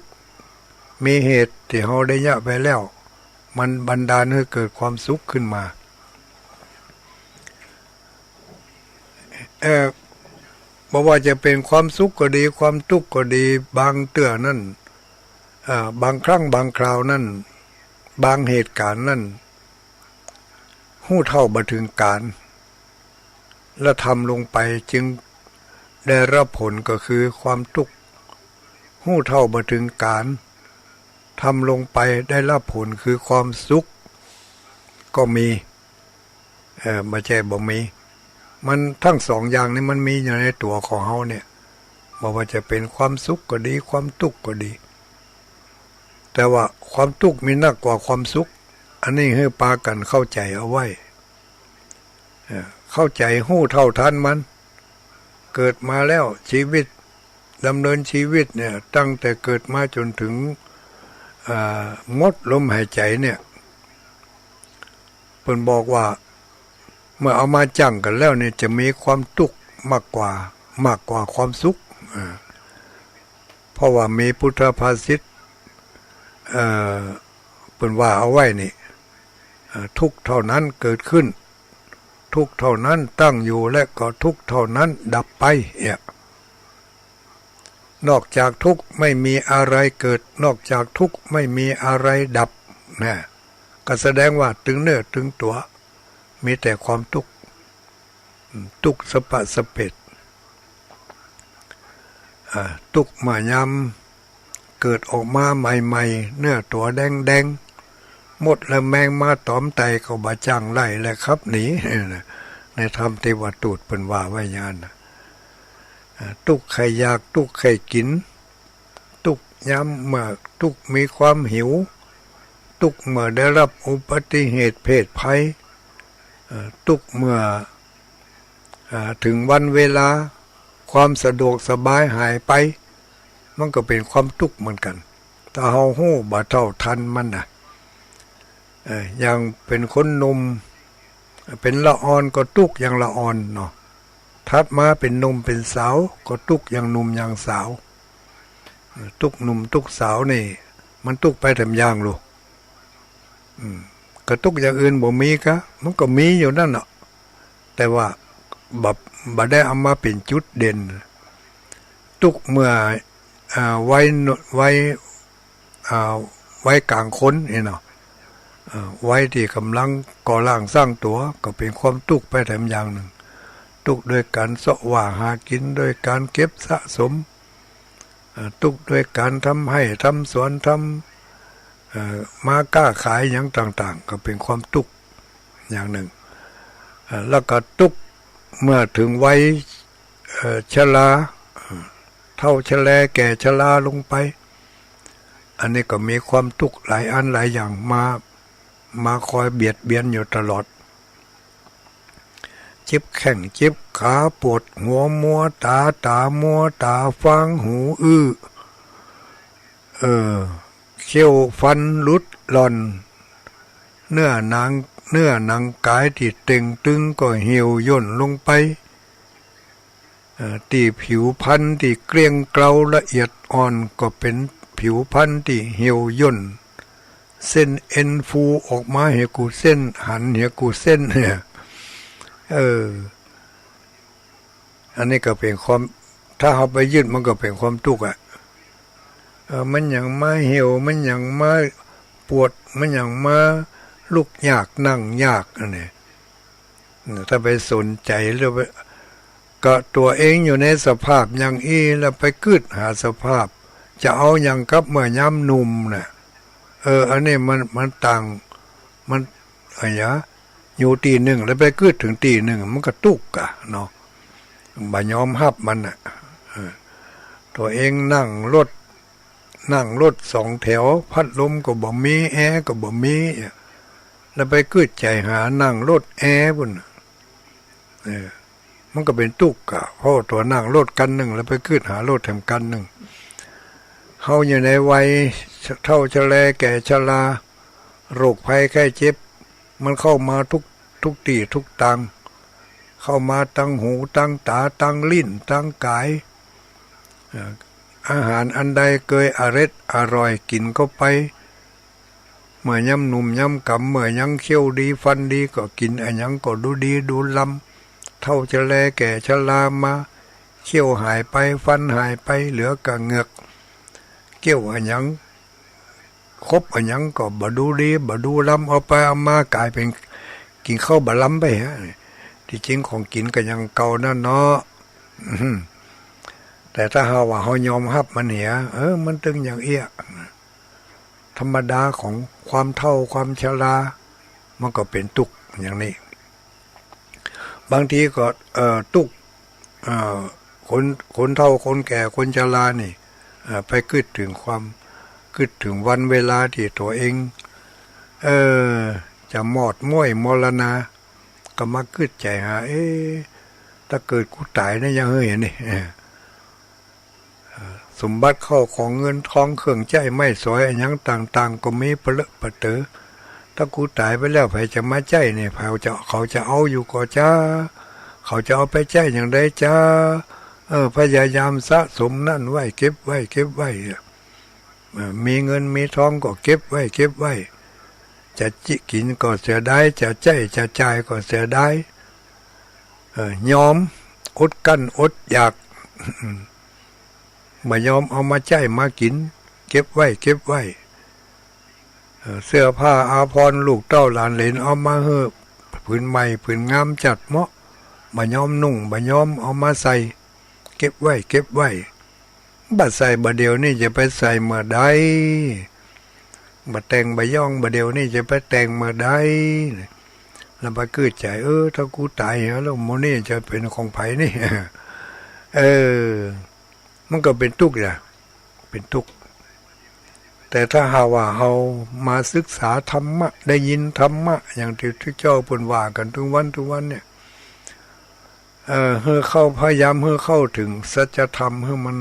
มีเหตุตี้เฮาได้เยียะไปแล้ว มันบันดาลหื้อเกิดความสุขขึ้นมา เอ่อ บ่ว่าจะเป๋นความสุขก็ดี ความตุ๊กข์ก็ดี บางเตื้อนั้น เอ่อ บางครั้งบางคราวนั้น บางเหตุก๋ารณ์นั้น ฮู้เท่าบ่เถิงก๋าน และทำลงไปจึงได้ฮับผลก็คือความตุ๊กข์ ฮู้เท่าบ่เถิงก๋าน ทำลงไปได้ฮับผลคือความสุขก็มี เอ่อ บ่ใจ้บ่มี มันตังสองอย่างนี้มันมีอยู่ในตั๋วของเฮาเนี่ย บ่ว่าจะเป๋นความสุขก็ดี ความตุ๊กข์ก็ดี แต่ว่าความตุ๊กข์มีนักกว่าความสุข อันนี้หื้อปากั๋นเข้าใจ๋เอาไว้ เอ่อ เข้าใจ๋ฮู้เท่าทันมัน เกิดมาแล้วชีวิต ดำเนินชีวิตเนี่ย ตั้งแต่เกิดมาจ๋นเถิง เอ่อ หมดลมหายใจ๋เนี่ย เปิ้นบอกว่า เมื่อเอามาจั่งกั๋นแล้วเนี่ย จะมีความตุ๊กข์มากกว่า มากกว่าความสุข อ่า เพราะว่ามีปุทธภาษิต เอ่อ เป ปิ้นว่าเอาไว้นี่ เอ่อ ทุกข์เท่านั้นเกิดขึ้น ทุกข์เท่านั้นตั้งอยู่ และก็ทุกข์เท่านั้นดับไป เนี่ย นอกจากทุกข์ไม่มีอะไรเกิด นอกจากทุกข์ไม่มีอะไรดับ นะ ก็แสดงว่าตึงเนื้อตึงตั๋ว มีแต่ความตุ๊กข์ ตุ๊กสะปะสะเปด อ่า ตุ๊กเมื่อยามเกิดออกมาใหม่ๆ เนื้อตั๋วแดงๆ มดและแมงมาตอมไต่ก็บ่จ้างไล่และขับหนี ในธรรมเทวทูตเปิ้นว่าไว้อย่างนั้นนะ อ่า ตุ๊กใค่อยาก ตุ๊กใค่กิ๋น ตุ๊กยามเมื่อ ตุ๊กมีความหิว ตุ๊กเมื่อได้รับอุบัติเหตุเพศภัย เอ่อ ตุ๊กเมื่อ อ่า เถิงวันเวลา ความสะดวกสบายหายไป มันก็เป๋นความตุ๊กข์เหมือนกั๋น ถ้าเฮาฮู้บ่เท่าทันมันนะ เอ่อ อย่างเป๋นคนหนุ่ม เป๋นละอ่อนก็ตุ๊กข์อย่างละอ่อนเนาะ ถัดมาเป๋นหนุ่มเป๋นสาว ก็ตุ๊กข์อย่างหนุ่มอย่างสาว ตุ๊กข์หนุ่มตุ๊กข์สาวนี่ มันตุ๊กข์ไปแถมอย่างลูก อืม ก็ตุ๊กข์อย่างอื่นบ่มีกา มันก็มีอยู่นั่นน่ะ แต่ว่าบ่ บ่ได้เอามาเป๋นจุดเด่น ตุ๊กข์เมื่อ อ่า วัยหนุ่ม วัย อ่า วัยกลางคนนี่เนาะ อ่า วัยตี้ก่ำลังก่อร่างสร้างตั๋ว ก็เป๋นความตุ๊กข์ไปแถมอย่างนึ่ง ตุ๊กข์โดยก๋านเซาะว่าหากิ๋น โดยก๋านเก็บสะสม อ่า ตุ๊กข์โดยก๋านทำไฮ่ทำสวน ทำ เอ่อ มาก๊าขายหยังต่างๆ ก็เป๋นความตุ๊กข์อย่างนึ่ง อ่า แล้วก็ตุ๊กข์เมื่อเถิงวัย เอ่อ ชรา เอ่อ เฒ่าชะแลแก่ชราลงไป อันนี้ก็มีความตุ๊กข์หลายอันหลายอย่างมา มาคอยเบียดเบียนอยู่ตลอด เจ็บแข้งเจ็บขา ปวดหัว มัวต๋า ต๋ามัว ต๋าฟาง หูอื้อ เออ เขี้ยวฟันหลุดหล่อน เนื้อหนัง เนื้อหนังก๋ายตี้เต่งตึงก็เหี่ยวย่นลงไป เอ่อ ตี้ผิวพรรณตี้เกลี้ยงเกลาละเอียดอ่อนก็เป๋นผิวพรรณตี้เหี่ยวย่น เส้นเอ็นฟูออกมาเหียกู้เส้น หันเหียกู้เส้น เนี่ย เออ อันนี้ก็เป๋นความ ถ้าเฮาไปยึดมันก็เป๋นความตุ๊กข์อะ เออ มันหยังมาเหี่ยว มันหยังมาปวด มันหยังมาลุกยากนั่งยาก อันนี้ ถ้าไปสนใจ๋แล้วไป ก็ตั๋วเองอยู่ในสภาพอย่างอี้ แล้วไปกึ๊ดหาสภาพ จะเอาหยังกับเมื่อยามหนุ่มน่ะ เออ อันนี้มัน มันต่าง มัน อะหยัง อยู่ตี้นึ่ง แล้วไปกึ๊ดเถิงตี้นึ่ง มันก็ตุ๊กข์อะเนาะ บ่ยอมฮับมันน่ะ เออ ตั๋วเองนั่งรถ นั่งรถสองแถว พัดลมก็บ่มี แอร์ก็บ่มี แล้วไปกึ๊ดใจ๋หานั่งรถแอร์ปู้นน่ะ เออ มันก็เป๋นตุ๊กข์อะ เพราะตั๋วนั่งรถคันนึ่ง แล้วไปกึ๊ดหารถแถมคันนึ่ง เฮาอยู่ในวัยเฒ่าชะแลแก่ชรา โรคภัยไข้เจ็บ มันเข้ามาทุก ทุกตี้ทุกตาง เข้ามาตังหูตังต๋า ตังลิ้นตังก๋าย เอ่อ อาหารอันใดเกยอร็ดอร่อยกิ๋นเข้าไป เมื่อยามหนุ่มยามก๋ำ เมื่อยังเขี้ยวดีฟันดีก็กิ๋นอะหยังก็ดูดีดูล้ำ เฒ่าชะแลแก่ชรามา เขี้ยวหายไป ฟันหายไป เหลือก้าเหงือก เกี้ยวอะหยัง ครบอะหยังก็บ่ดูดี บ่ดูล้ำ เอาไปเอามาก๋ายเป๋นกิ๋นข้าวบ่ล้ำไปฮะ ตี้จริงของกิ๋นก็ยังเก่านั่นเนาะ อืม แต่ถ้าเฮาว่าเฮายอมฮับมันเหีย เออ มันตึงอย่างเอี้ย ธรรมดาของความเฒ่าความชรา มันก็เป๋นตุ๊กข์อย่างนี้ บางทีก็ เอ่อ ตุ๊กข์ เอ่อ คน คนเฒ่าคนแก่คนชรานี่ เอ่อ ไปกึ๊ดเถิงความ กึ๊ดเถิงวันเวลาตี้ตั๋วเอง เอ่อ จะมอดม้วยมรณา ก็มากึ๊ดใจ๋หา เอ๊ะ ถ้าเกิดกูต๋ายนะ ยังเฮยนี่ เออ สมบัติเข้าของเงินทองเครื่องใจ๊ไม้สอยอะหยังต่างๆ ก็มีปะเลอะปะเต๋อ ถ้ากูต๋ายไปแล้ว ใผจะมาใจ๊นี่ เขาจะ เขาจะเอาอยู่ก่อจ๊า เขาจะเอาไปใจ๊อย่างใดจ๊า เออ พยายามสะสมนั่นไว้ เก็บไว้ เก็บไว้ เออ มีเงินมีทองก็เก็บไว้ เก็บไว้ จะจิกิ๋นก็เสียดาย จะใจ๊จะจ่ายก็เสียดาย เออ ยอมอดกลั้นอดอยาก บ่ยอมเอามาใจ๊มากิ๋น เก็บไว้ เก็บไว้ เออ เสื้อผ้าอาภรณ์ลูกเต้าหลานเหลนเอามาหื้อ ผืนใหม่ผืนงามจัดเหมาะ บ่ยอมนุ่ง บ่ยอมเอามาใส่ เก็บไว้ เก็บไว้ บ่ใส่บ่าเดี่ยวนี้จะไปใส่เมื่อใด บ่แต่งบ่ย้องบ่าเดี่ยวนี้จะไปแต่งเมื่อใด แล้วบ่กึ๊ดใจ๋ เออ ถ้ากูต๋ายเหียแล้ว หมู่นี้จะเป๋นของใผนี่ เออ มันก็เป๋นตุ๊กข์นะ เป๋นตุ๊กข์ แต่ถ้าหากว่าเฮามาศึกษาธรรมะ ได้ยินธรรมะ อย่างตี้พระเจ้าเปิ้นว่ากั๋นทุกวันทุกวันเนี่ย เอ่อ หื้อเข้า พยายามหื้อเข้าเถิงสัจธรรม หื้อมัน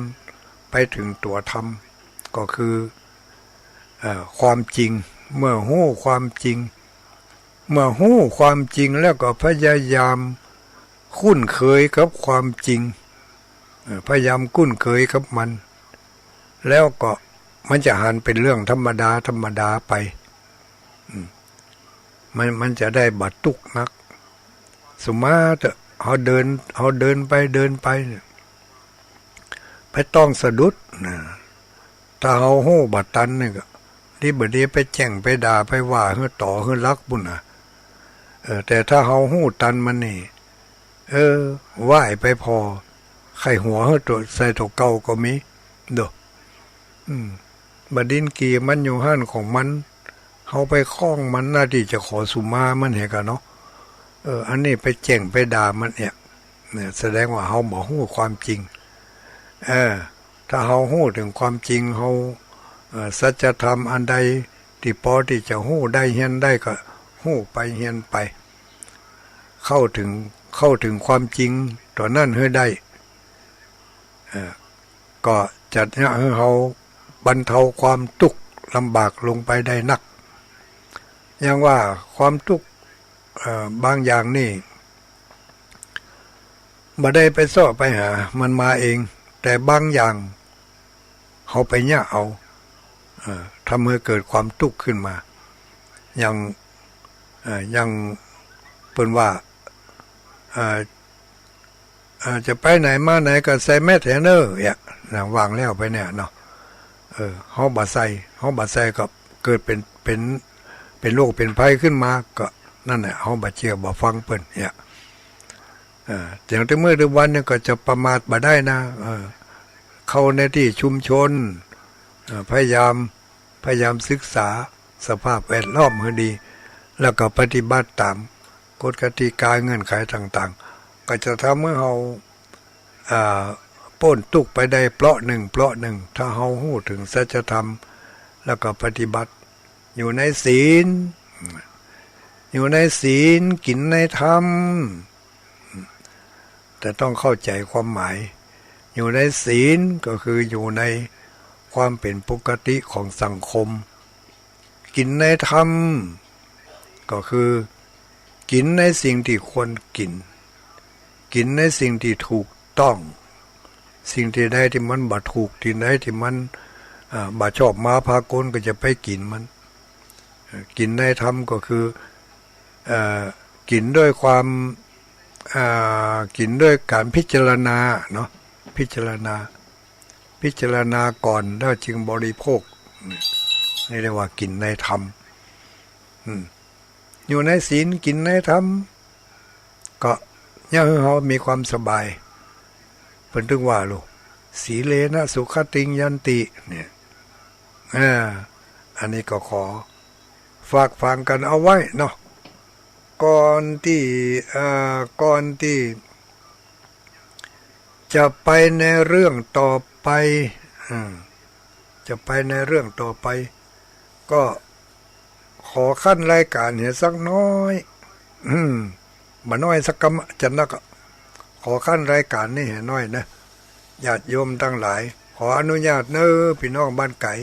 ไปเถิงตั๋วธรรม ก็คือ เอ่อ ความจริง เมื่อฮู้ความจริง เมื่อฮู้ความจริงแล้วก็พยายามคุ้นเคยกับความจริง เอ่อ พยายามคุ้นเคยกับมัน แล้วก็มันจะหันเป๋นเรื่องธรรมดาธรรมดาไป อืม มัน มันจะได้บ่ตุ๊กข์นัก สุมาเถอะ เฮาเดิน เฮาเดินไปเดินไปเนี่ย ไปต้องสะดุดนะ ถ้าเฮาฮู้บ่ตันนี่ก็ ดีบ่ดีไปแจ้งไปด่าไปว่าหื้อต๋อหื้อลักปุ้นนะ เออ แต่ถ้าเฮาฮู้ตันมันนี่ เออ ไหว้ไปผ่อ ใค่หัวหื้อตั๋ว ใส่ตั๋วเก่าก็มี โด อืม บ่ดิ้นกี่มันอยู่หั้นของมัน เฮาไปข้องมันหน้าตี้จะขอสุมามันเหียก่าเนาะ เออ อันนี้ไปแจ้งไปด่ามันเนี่ย เนี่ย แสดงว่าเฮาบ่ฮู้ความจริง เออ ถ้าเฮาฮู้เถิงความจริง เฮา เอ่อ สัจธรรมอันใดตี้ปอตี้จะฮู้ได้เฮียนได้ก็ฮู้ไปเฮียนไป เข้าเถิง เข้าเถิงความจริงตั๋วนั้นหื้อได้ เอ่อ ก็จะเยียะหื้อเฮาบรรเทาความตุ๊กข์ลำบากลงไปได้นัก อย่างว่าความตุ๊กข์ เอ่อ บางอย่างนี่ บ่ได้ไปเซาะไปหา มันมาเอง แต่บางอย่าง เฮาไปเยียะเอา เอ่อ ทำหื้อเกิดความตุ๊กข์ขึ้นมา อย่าง เอ่อ อย่างเปิ้นว่า เอ่อ เอ่อ จะไปไหนมาไหนก็ใส่แมสก์เหียเน่อ เนี่ยนะ วางแล้วไปเนี่ยเนาะ เออ เฮาบ่ใส่ เฮาบ่ใส่ก็เกิดเป๋น เป๋น เป๋นโรคเป๋นภัยขึ้นมา ก็นั่นแหละ เฮาบ่เจื้อบ่ฟังเปิ้นเนี่ย เอ่อ อย่างตี้มื้อตี้วันนี่ก็จะประมาทบ่ได้นะ เอ่อ เข้าในตี้ชุมชน เอ่อ พยายาม พยายามศึกษาสภาพแวดล้อมหื้อดี แล้วก็ปฏิบัติต๋ามกฎกติกาเงื่อนไขต่างๆ ก็จะทำหื้อเฮา อ่า ป๊นตุ๊กข์ไปได้เปราะนึ่ง เปราะนึ่ง ถ้าเฮาฮู้เถิงสัจธรรม แล้วก็ปฏิบัติ อยู่ในศีล อยู่ในศีล กิ๋นในธรรม แต่ต้องเข้าใจ๋ความหมาย อยู่ในศีลก็คืออยู่ในความเป๋นปกติของสังคม กิ๋นในธรรมก็คือกิ๋นในสิ่งตี้ควรกิ๋น กิ๋นในสิ่งตี้ถูกต้อง สิ่งตี้ใดตี้มันบ่ถูก ตี้ใดตี้มัน อ่า บ่ชอบมาพากลก็จะไปกิ๋นมัน เอ่อ กิ๋นในธรรมก็คือ เอ่อ กิ๋นด้วยความ อ่า กิ๋นด้วยก๋านพิจารณาเนาะ พิจารณา พิจารณาก่อนแล้วจึงบริโภค นี่เรียกว่ากิ๋นในธรรม อืม อยู่ในศีลกิ๋นในธรรม ก็เยียะหื้อเฮามีความสบาย เปิ้นตึงว่าลูก สีเลนะสุขติงยันติ เนี่ย อ่า อันนี้ก็ขอฝากฝังกั๋นเอาไว้เนาะ ก่อนตี้ เอ่อ ก่อนตี้จะไปในเรื่องต่อไป อืม จะไปในเรื่องต่อไป ก็ขอขั้นรายก๋านเหียสักน้อย อืม บ่น้อยสักกำจะนักอะ ขอขั้นรายก๋านนี้เหียน้อยนะ ญาติโยมตังหลาย ขออนุญาตเน่อ ปี้น้องบ้านไก๋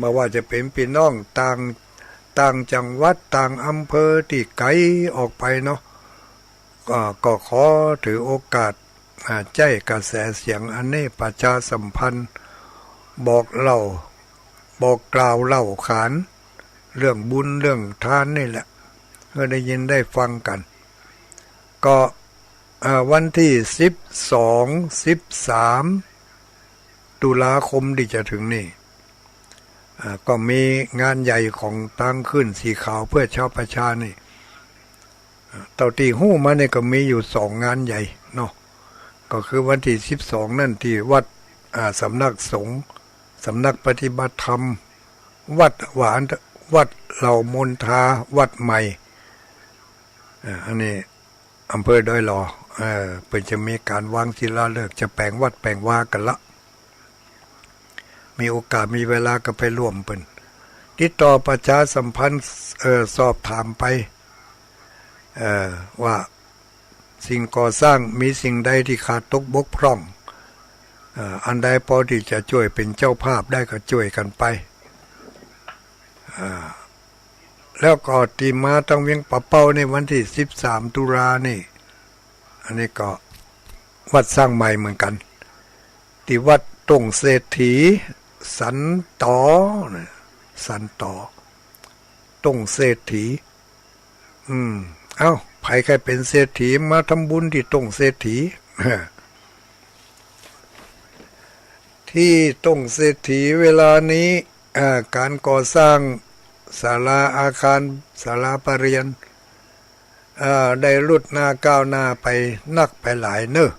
บ่ว่าจะเป๋นปี้น้องต่าง ต่างจังหวัด ต่างอำเภอตี้ไก๋ออกไปเนาะ ก็ ก็ขอถือโอกาส อ่า ใจ๊กระแสเสียงอันนี้ประชาสัมพันธ์ บอกเล่า บอกกล่าวเล่าขาน เรื่องบุญเรื่องทานนี่แหละ หื้อได้ยินได้ฟังกั๋น ก็ เอ่อ วันตี้สิบสอง สิบสาม ตุลาคมตี้จะเถิงนี่ อ่า ก็มีงานใหญ่ของตางคลื่นสีขาวเพื่อชาวประชานี่ อ่า เต้าตี้ฮู้มานี่ก็มีอยู่สองงานใหญ่เนาะ ก็คือวันตี้สิบสองนั่นตี้วัด อ่า สำนักสงฆ์ สำนักปฏิบัติธรรม วัดหวาน วัดเหล่ามนทา วัดใหม่ อ่า อันนี้ อำเภอดอยหล่อ เอ่อ เปิ้นจะมีก๋านวางศิลาฤกษ์ จะแป๋งวัดแป๋งวากั๋นละ มีโอกาสมีเวลาก็ไปร่วมเปิ้น ติดต่อประชาสัมพันธ์ เอ่อ สอบถามไป เอ่อ ว่าสิ่งก่อสร้างมีสิ่งใดตี้ขาดตกบกพร่อง เอ่อ อันใดปอตี้จะจ้วยเป๋นเจ้าภาพได้ก็จ้วยกั๋นไป อ่า แล้วก็ตี้มาตางเวียงป่าเป้านี่วันตี้สิบสามตุลานี่ อันนี้ก็วัดสร้างใหม่เหมือนกั๋น ตี้วัดต้งเศรษฐี สันตอนะ สันตอ ต้งเศรษฐี อืม เอ้า ใผใค่เป๋นเศรษฐีมาทำบุญตี้ต้งเศรษฐี ตี้ต้งเศรษฐีเวลานี้ อ่า ก๋านก่อสร้างศาลาอาคาร ศาลาปะเรียน อ่า ได้รุดหน้าก้าวหน้าไปนักไปหลายเน่อ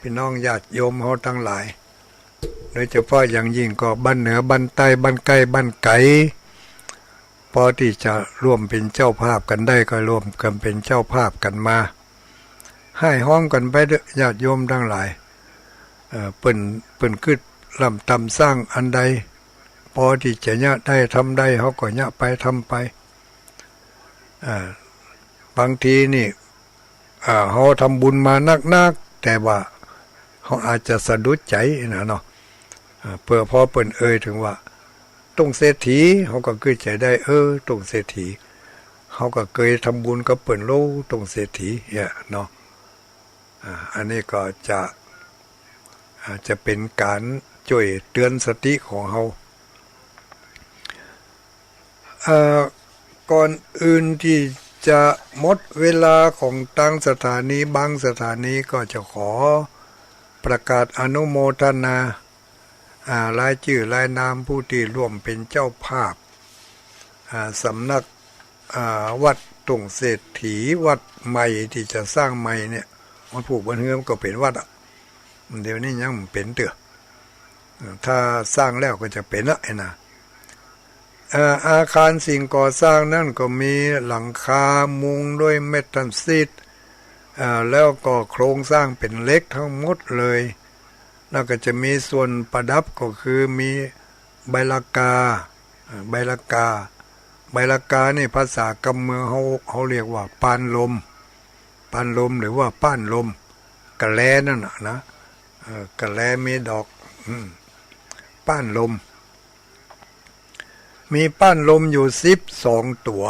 ปี้น้องญาติโยมเฮาตังหลาย โดยเฉพาะอย่างยิ่งก็บ้านเหนือบ้านใต้บ้านใก้บ้านไก๋ ปอตี้จะร่วมเป๋นเจ้าภาพกั๋นได้ก็ร่วมกั๋นเป๋นเจ้าภาพกั๋นมา ฮ้ายฮ้อมกั๋นไปเต๊อะญาติโยมตังหลาย เอ่อ เปิ้น เปิ้นกึ๊ดล้ำตำสร้างอันใด ปอตี้จะเยียะได้ทำได้ เฮาก็เยียะไปทำไป อ่า บางทีนี่ อ่า เฮาทำบุญมานักๆ แต่ว่าเฮาอาจจะสะดุดใจ๋นะเนาะ อ่า เปื้อพอเปิ้นเอ่ยเถิงว่า ต้งเศรษฐี เฮาก็กึ๊ดใจ๋ได้ เออ ต้งเศรษฐี เฮาก็เกยทำบุญกับเปิ้นโล ต้งเศรษฐี เนี่ยเนาะ อ่า อันนี้ก็จะ อ่า จะเป๋นก๋านจ้วยเตื๋อนสติของเฮา เอ่อ ก่อนอื่นตี้จะหมดเวลาของตางสถานี บางสถานีก็จะขอประกาศอนุโมทนา อ่า รายจื้อรายนามผู้ตี้ร่วมเป๋นเจ้าภาพ อ่า สำนัก อ่า วัดต้งเศรษฐี วัดใหม่ตี้จะสร้างใหม่เนี่ย มันผูกบันเฮือมก็เป๋นวัดอะ เดี๋ยวนี้ยังบ่เป๋นเตื้อ ถ้าสร้างแล้วก็จะเป๋นละไอ้นะ เอ่อ อาคารสิ่งก่อสร้างนั้นก็มีหลังคามุงด้วยเมทัลชีท เอ่อ แล้วก็โครงสร้างเป๋นเหล็กทั้งหมดเลย แล้วก็จะมีส่วนประดับก็คือมีใบละกา เอ่อ ใบละกา ใบละกานี่ภาษากำเมืองเฮา เฮาเรียกว่าปานลม ปานลมหรือว่าป้านลม กะแลนั่นน่ะนะ เอ่อ กะแลมีดอก อืม ป้านลม มีป้านลมอยู่สิบสองตั๋ว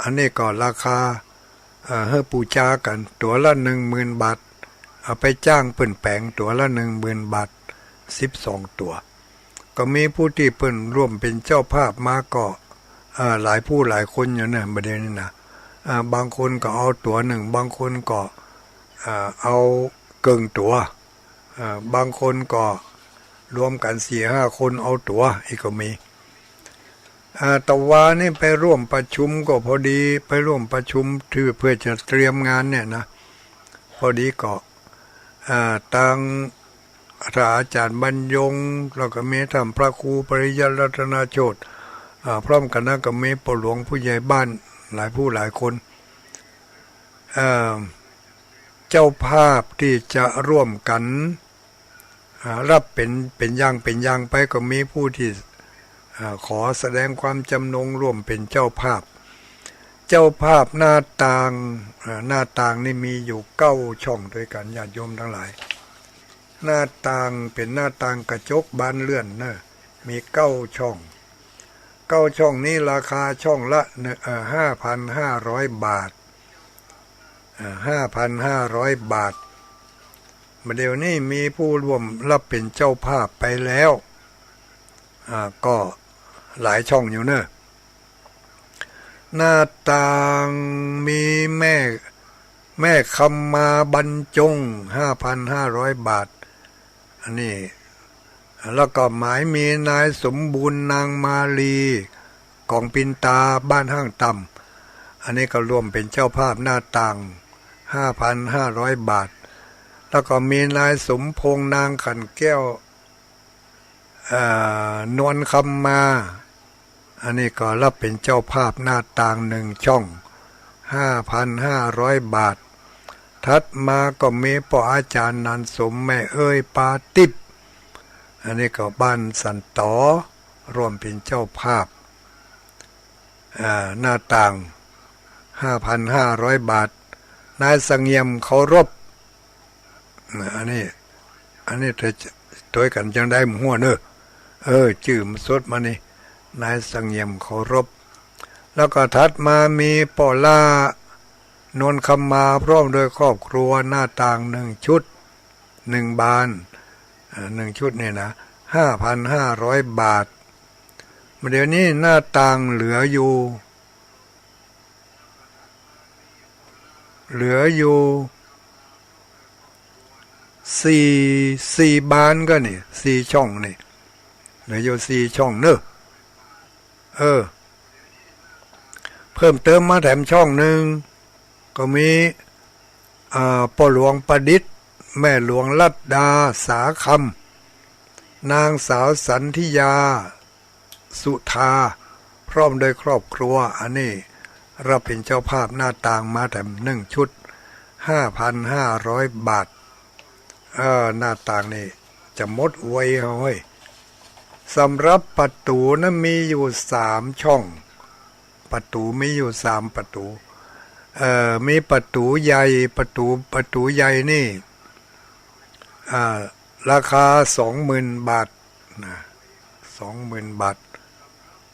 อันนี้ก็ราคา เอ่อ หื้อปู๋จากั๋น ตั๋วละหนึ่งหมื่นบาท เอาไปจ้างเปิ้นแป๋งตั๋วละหนึ่งหมื่นบาท สิบสองตั๋ว ก็มีผู้ตี้เปิ้นร่วมเป๋นเจ้าภาพมาก็ เอ่อ หลายผู้หลายคนอยู่นะ บ่าเดี่ยวนี้นะ เอ่อ บางคนก็เอาตั๋วนึ่ง บางคนก็ เอ่อ เอาเกิ่งตั๋ว เอ่อ บางคนก็รวมกั๋นสี่ห้าคนเอาตั๋ว อี้ก็มี อ่า ตะวานี้ไปร่วมประชุมก็พอดี ไปร่วมประชุมตี้เปื้อจะเตรียมงานเนี่ยนะ พอดีก็ อ่า ตาง พระอาจ๋ารย์บรรยง แล้วก็มีต้านพระครูปริยัติรัตนโชติ อ่า พร้อมกั๋นนั้นก็มีป้อหลวงผู้ใหญ่บ้านหลายผู้หลายคน เอ่อ เจ้าภาพตี้จะร่วมกั๋น อ่า ฮับเป๋น เป๋นอย่างเป๋นอย่างไป ก็มีผู้ตี้ อ่า ขอแสดงความจำนงร่วมเป๋นเจ้าภาพ เจ้าภาพหน้าต่าง อ่า หน้าต่างนี่มีอยู่เก้าช่องตวยกั๋น ญาติโยมตังหลาย หน้าต่างเป๋นหน้าต่างกระจกบานเลื่อนเน่อ มีเก้าช่อง เก้าช่องนี้ราคาช่องละ เอ่อ ห้าพันห้าร้อยบาท เอ่อ ห้าพันห้าร้อยบาท บ่าเดี่ยวนี้มีผู้ร่วมฮับเป๋นเจ้าภาพไปแล้ว อ่า ก็หลายช่องอยู่เน่อ หน้าต่างมีแม่ แม่คำมาบรรจง ห้าพันห้าร้อยบาท อันนี้ แล้วก็หมายมีนายสมบูรณ์นางมาลี กองปินตา บ้านห้างต่ำ อันนี้ก็ร่วมเป็นเจ้าภาพหน้าต่าง ห้าพันห้าร้อยบาท แล้วก็มีนายสมพงษ์นางขันแก้ว อ่า นวลคำมา อันนี้ก็รับเป็นเจ้าภาพหน้าต่างหนึ่งช่อง ห้าพันห้าร้อยบาท ถัดมาก็มีป้ออาจารย์นันสม แม่เอ้ยปาติ๊บ อันนี้ก็บ้านสันตอ ร่วมเป็นเจ้าภาพ อ่า หน้าต่าง ห้าพันห้าร้อยบาท นายเสงี่ยมเคารพ อันนี้ อันนี้เธอจะตวยกั๋นจังใดบ่ฮู้เน่อ เออ จื้อมันสดมานี่ นายเสงี่ยมเคารพ แล้วก็ถัดมามีป้อล่า นวลคำมา พร้อมโดยครอบครัว หน้าต่างหนึ่งชุด หนึ่งบาน อ่า หนึ่งชุดนี่นะ ห้าพันห้าร้อยบาท เดี๋ยวนี้หน้าต่างเหลืออยู่ เหลืออยู่สี่ สี่บานก็นี่ สี่ช่องนี่ เหลืออยู่สี่ช่องเน่อ เออ เพิ่มเติมมาแถมช่องหนึ่ง ก็มี อ่า ป้อหลวงประดิษฐ์ แม่หลวงลัดดา สาคำ นางสาวสันธิยา สุธา พร้อมโดยครอบครัว อันนี้รับเป็นเจ้าภาพหน้าต่างมาแถมหนึ่งชุด ห้าพันห้าร้อยบาท เออ หน้าต่างนี่จะหมดไวเฮ้ย สำหรับประตู๋นั้นมีอยู่สามช่อง ประตู๋มีอยู่สามประตู๋ เอ่อ มีประตู๋ใหญ่ ประตู๋ ประตู๋ใหญ่นี่ อ่า ราคาสองหมื่นบาทนะ สองหมื่นบาท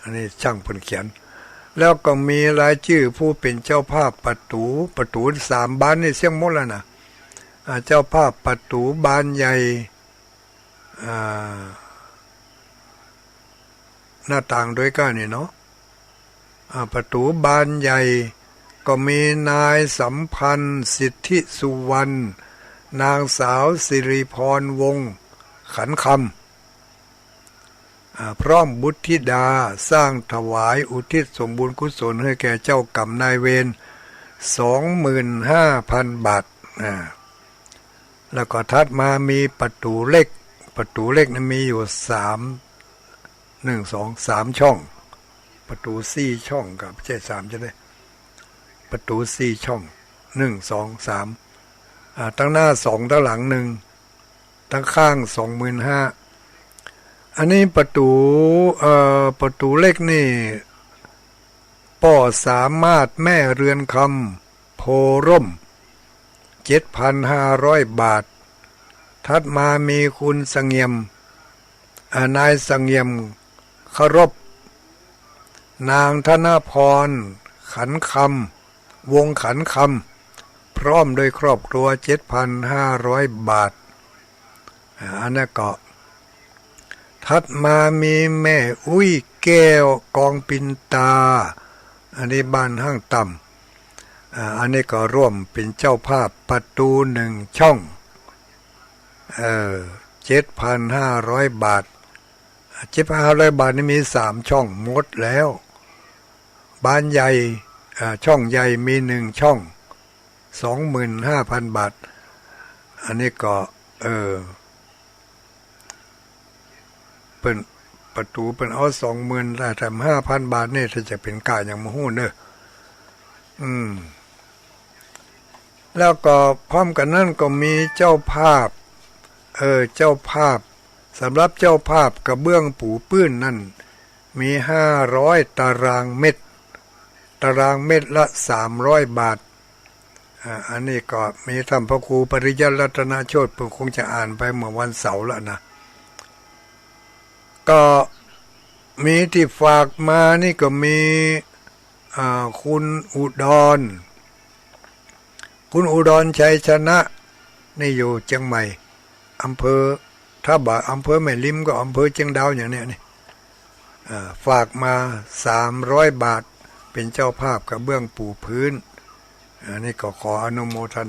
อันนี้จ้างเปิ้นเขียน แล้วก็มีรายจื้อผู้เป๋นเจ้าภาพประตู๋ ประตู๋สามบานนี่เสี้ยงหมดแล้วนะ อ่า เจ้าภาพประตู๋บานใหญ่ อ่า หน้าต่างด้วยก้านี่เนาะ อ่า ประตู๋บานใหญ่ ก็มีนายสำพันธ์ สิทธิสุวรรณ นางสาวสิริพร วงศ์ขันคำ อ่า พร้อมบุตรธิดา สร้างถวายอุทิศส่งบุญกุศลหื้อแก่เจ้ากรรมนายเวร สองหมื่นห้าพันบาท อ่า แล้วก็ถัดมามีประตู๋เล็ก ประตู๋เล็กนั้นมีอยู่สาม หนึ่ง สอง สามช่อง ประตู๋สี่ช่องก็บ่ใจ้สามจะได้ ประตู๋สี่ช่อง หนึ่ง สอง สาม อ่า ตังหน้าสอง ตังหลังหนึ่ง ตังข้างสองหมื่นห้า อันนี้ประตู๋ เอ่อ ประตู๋เล็กนี่ ป้อสามารถ แม่เรือนคำ โพร่ม เจ็ดพันห้าร้อยบาท ถัดมามีคุณเสงี่ยม อ่า นายเสงี่ยมเคารพ นางธนพร ขันคำ วงศ์ขันคำ พร้อมโดยครอบครัว เจ็ดพันห้าร้อยบาท อ่า อันนั้นก็ ถัดมามีแม่อุ๊ยแก้ว กองปินตา อันนี้บ้านห้างต่ำ อ่า อันนี้ก็ร่วมเป๋นเจ้าภาพประตู๋หนึ่งช่อง เออ เจ็ดพันห้าร้อยบาท เจ็ดพันห้าร้อยบาทนี่มีสามช่องหมดแล้ว บานใหญ่ อ่า ช่องใหญ่มีหนึ่งช่อง สองหมื่นห้าพันบาท อันนี้ก็ เออ เปิ้น ประตู๋เปิ้นเอาสองหมื่น แล้วแถมห้าพันบาทนี่ ถ้าจะเป๋นก้าหยังบ่ฮู้เน่อ อืม แล้วก็พร้อมกั๋นนั้นก็มีเจ้าภาพ เออ เจ้าภาพ สำหรับเจ้าภาพกระเบื้องปูพื้นนั่น มีห้าร้อยตารางเมตร ตารางเมตรละสามร้อยบาท อ่า อันนี้ก็มีท่านพระครูปริยัติรัตนโชติ เปิ้นคงจะอ่านไปเมื่อวันเสาร์แล้วนะ ก็มีตี้ฝากมานี่ก็มี อ่า คุณอุดร คุณอุดรชัยชนะ นี่อยู่เจียงใหม่ อำเภอ ถ้าบ่อำเภอแม่ริมก็อำเภอเจียงดาวอย่างเนี้ยนี่ อ่า ฝากมาสามร้อยบาท เป๋นเจ้าภาพกระเบื้องปูพื้น อันนี้ก็ขออนุโมทนา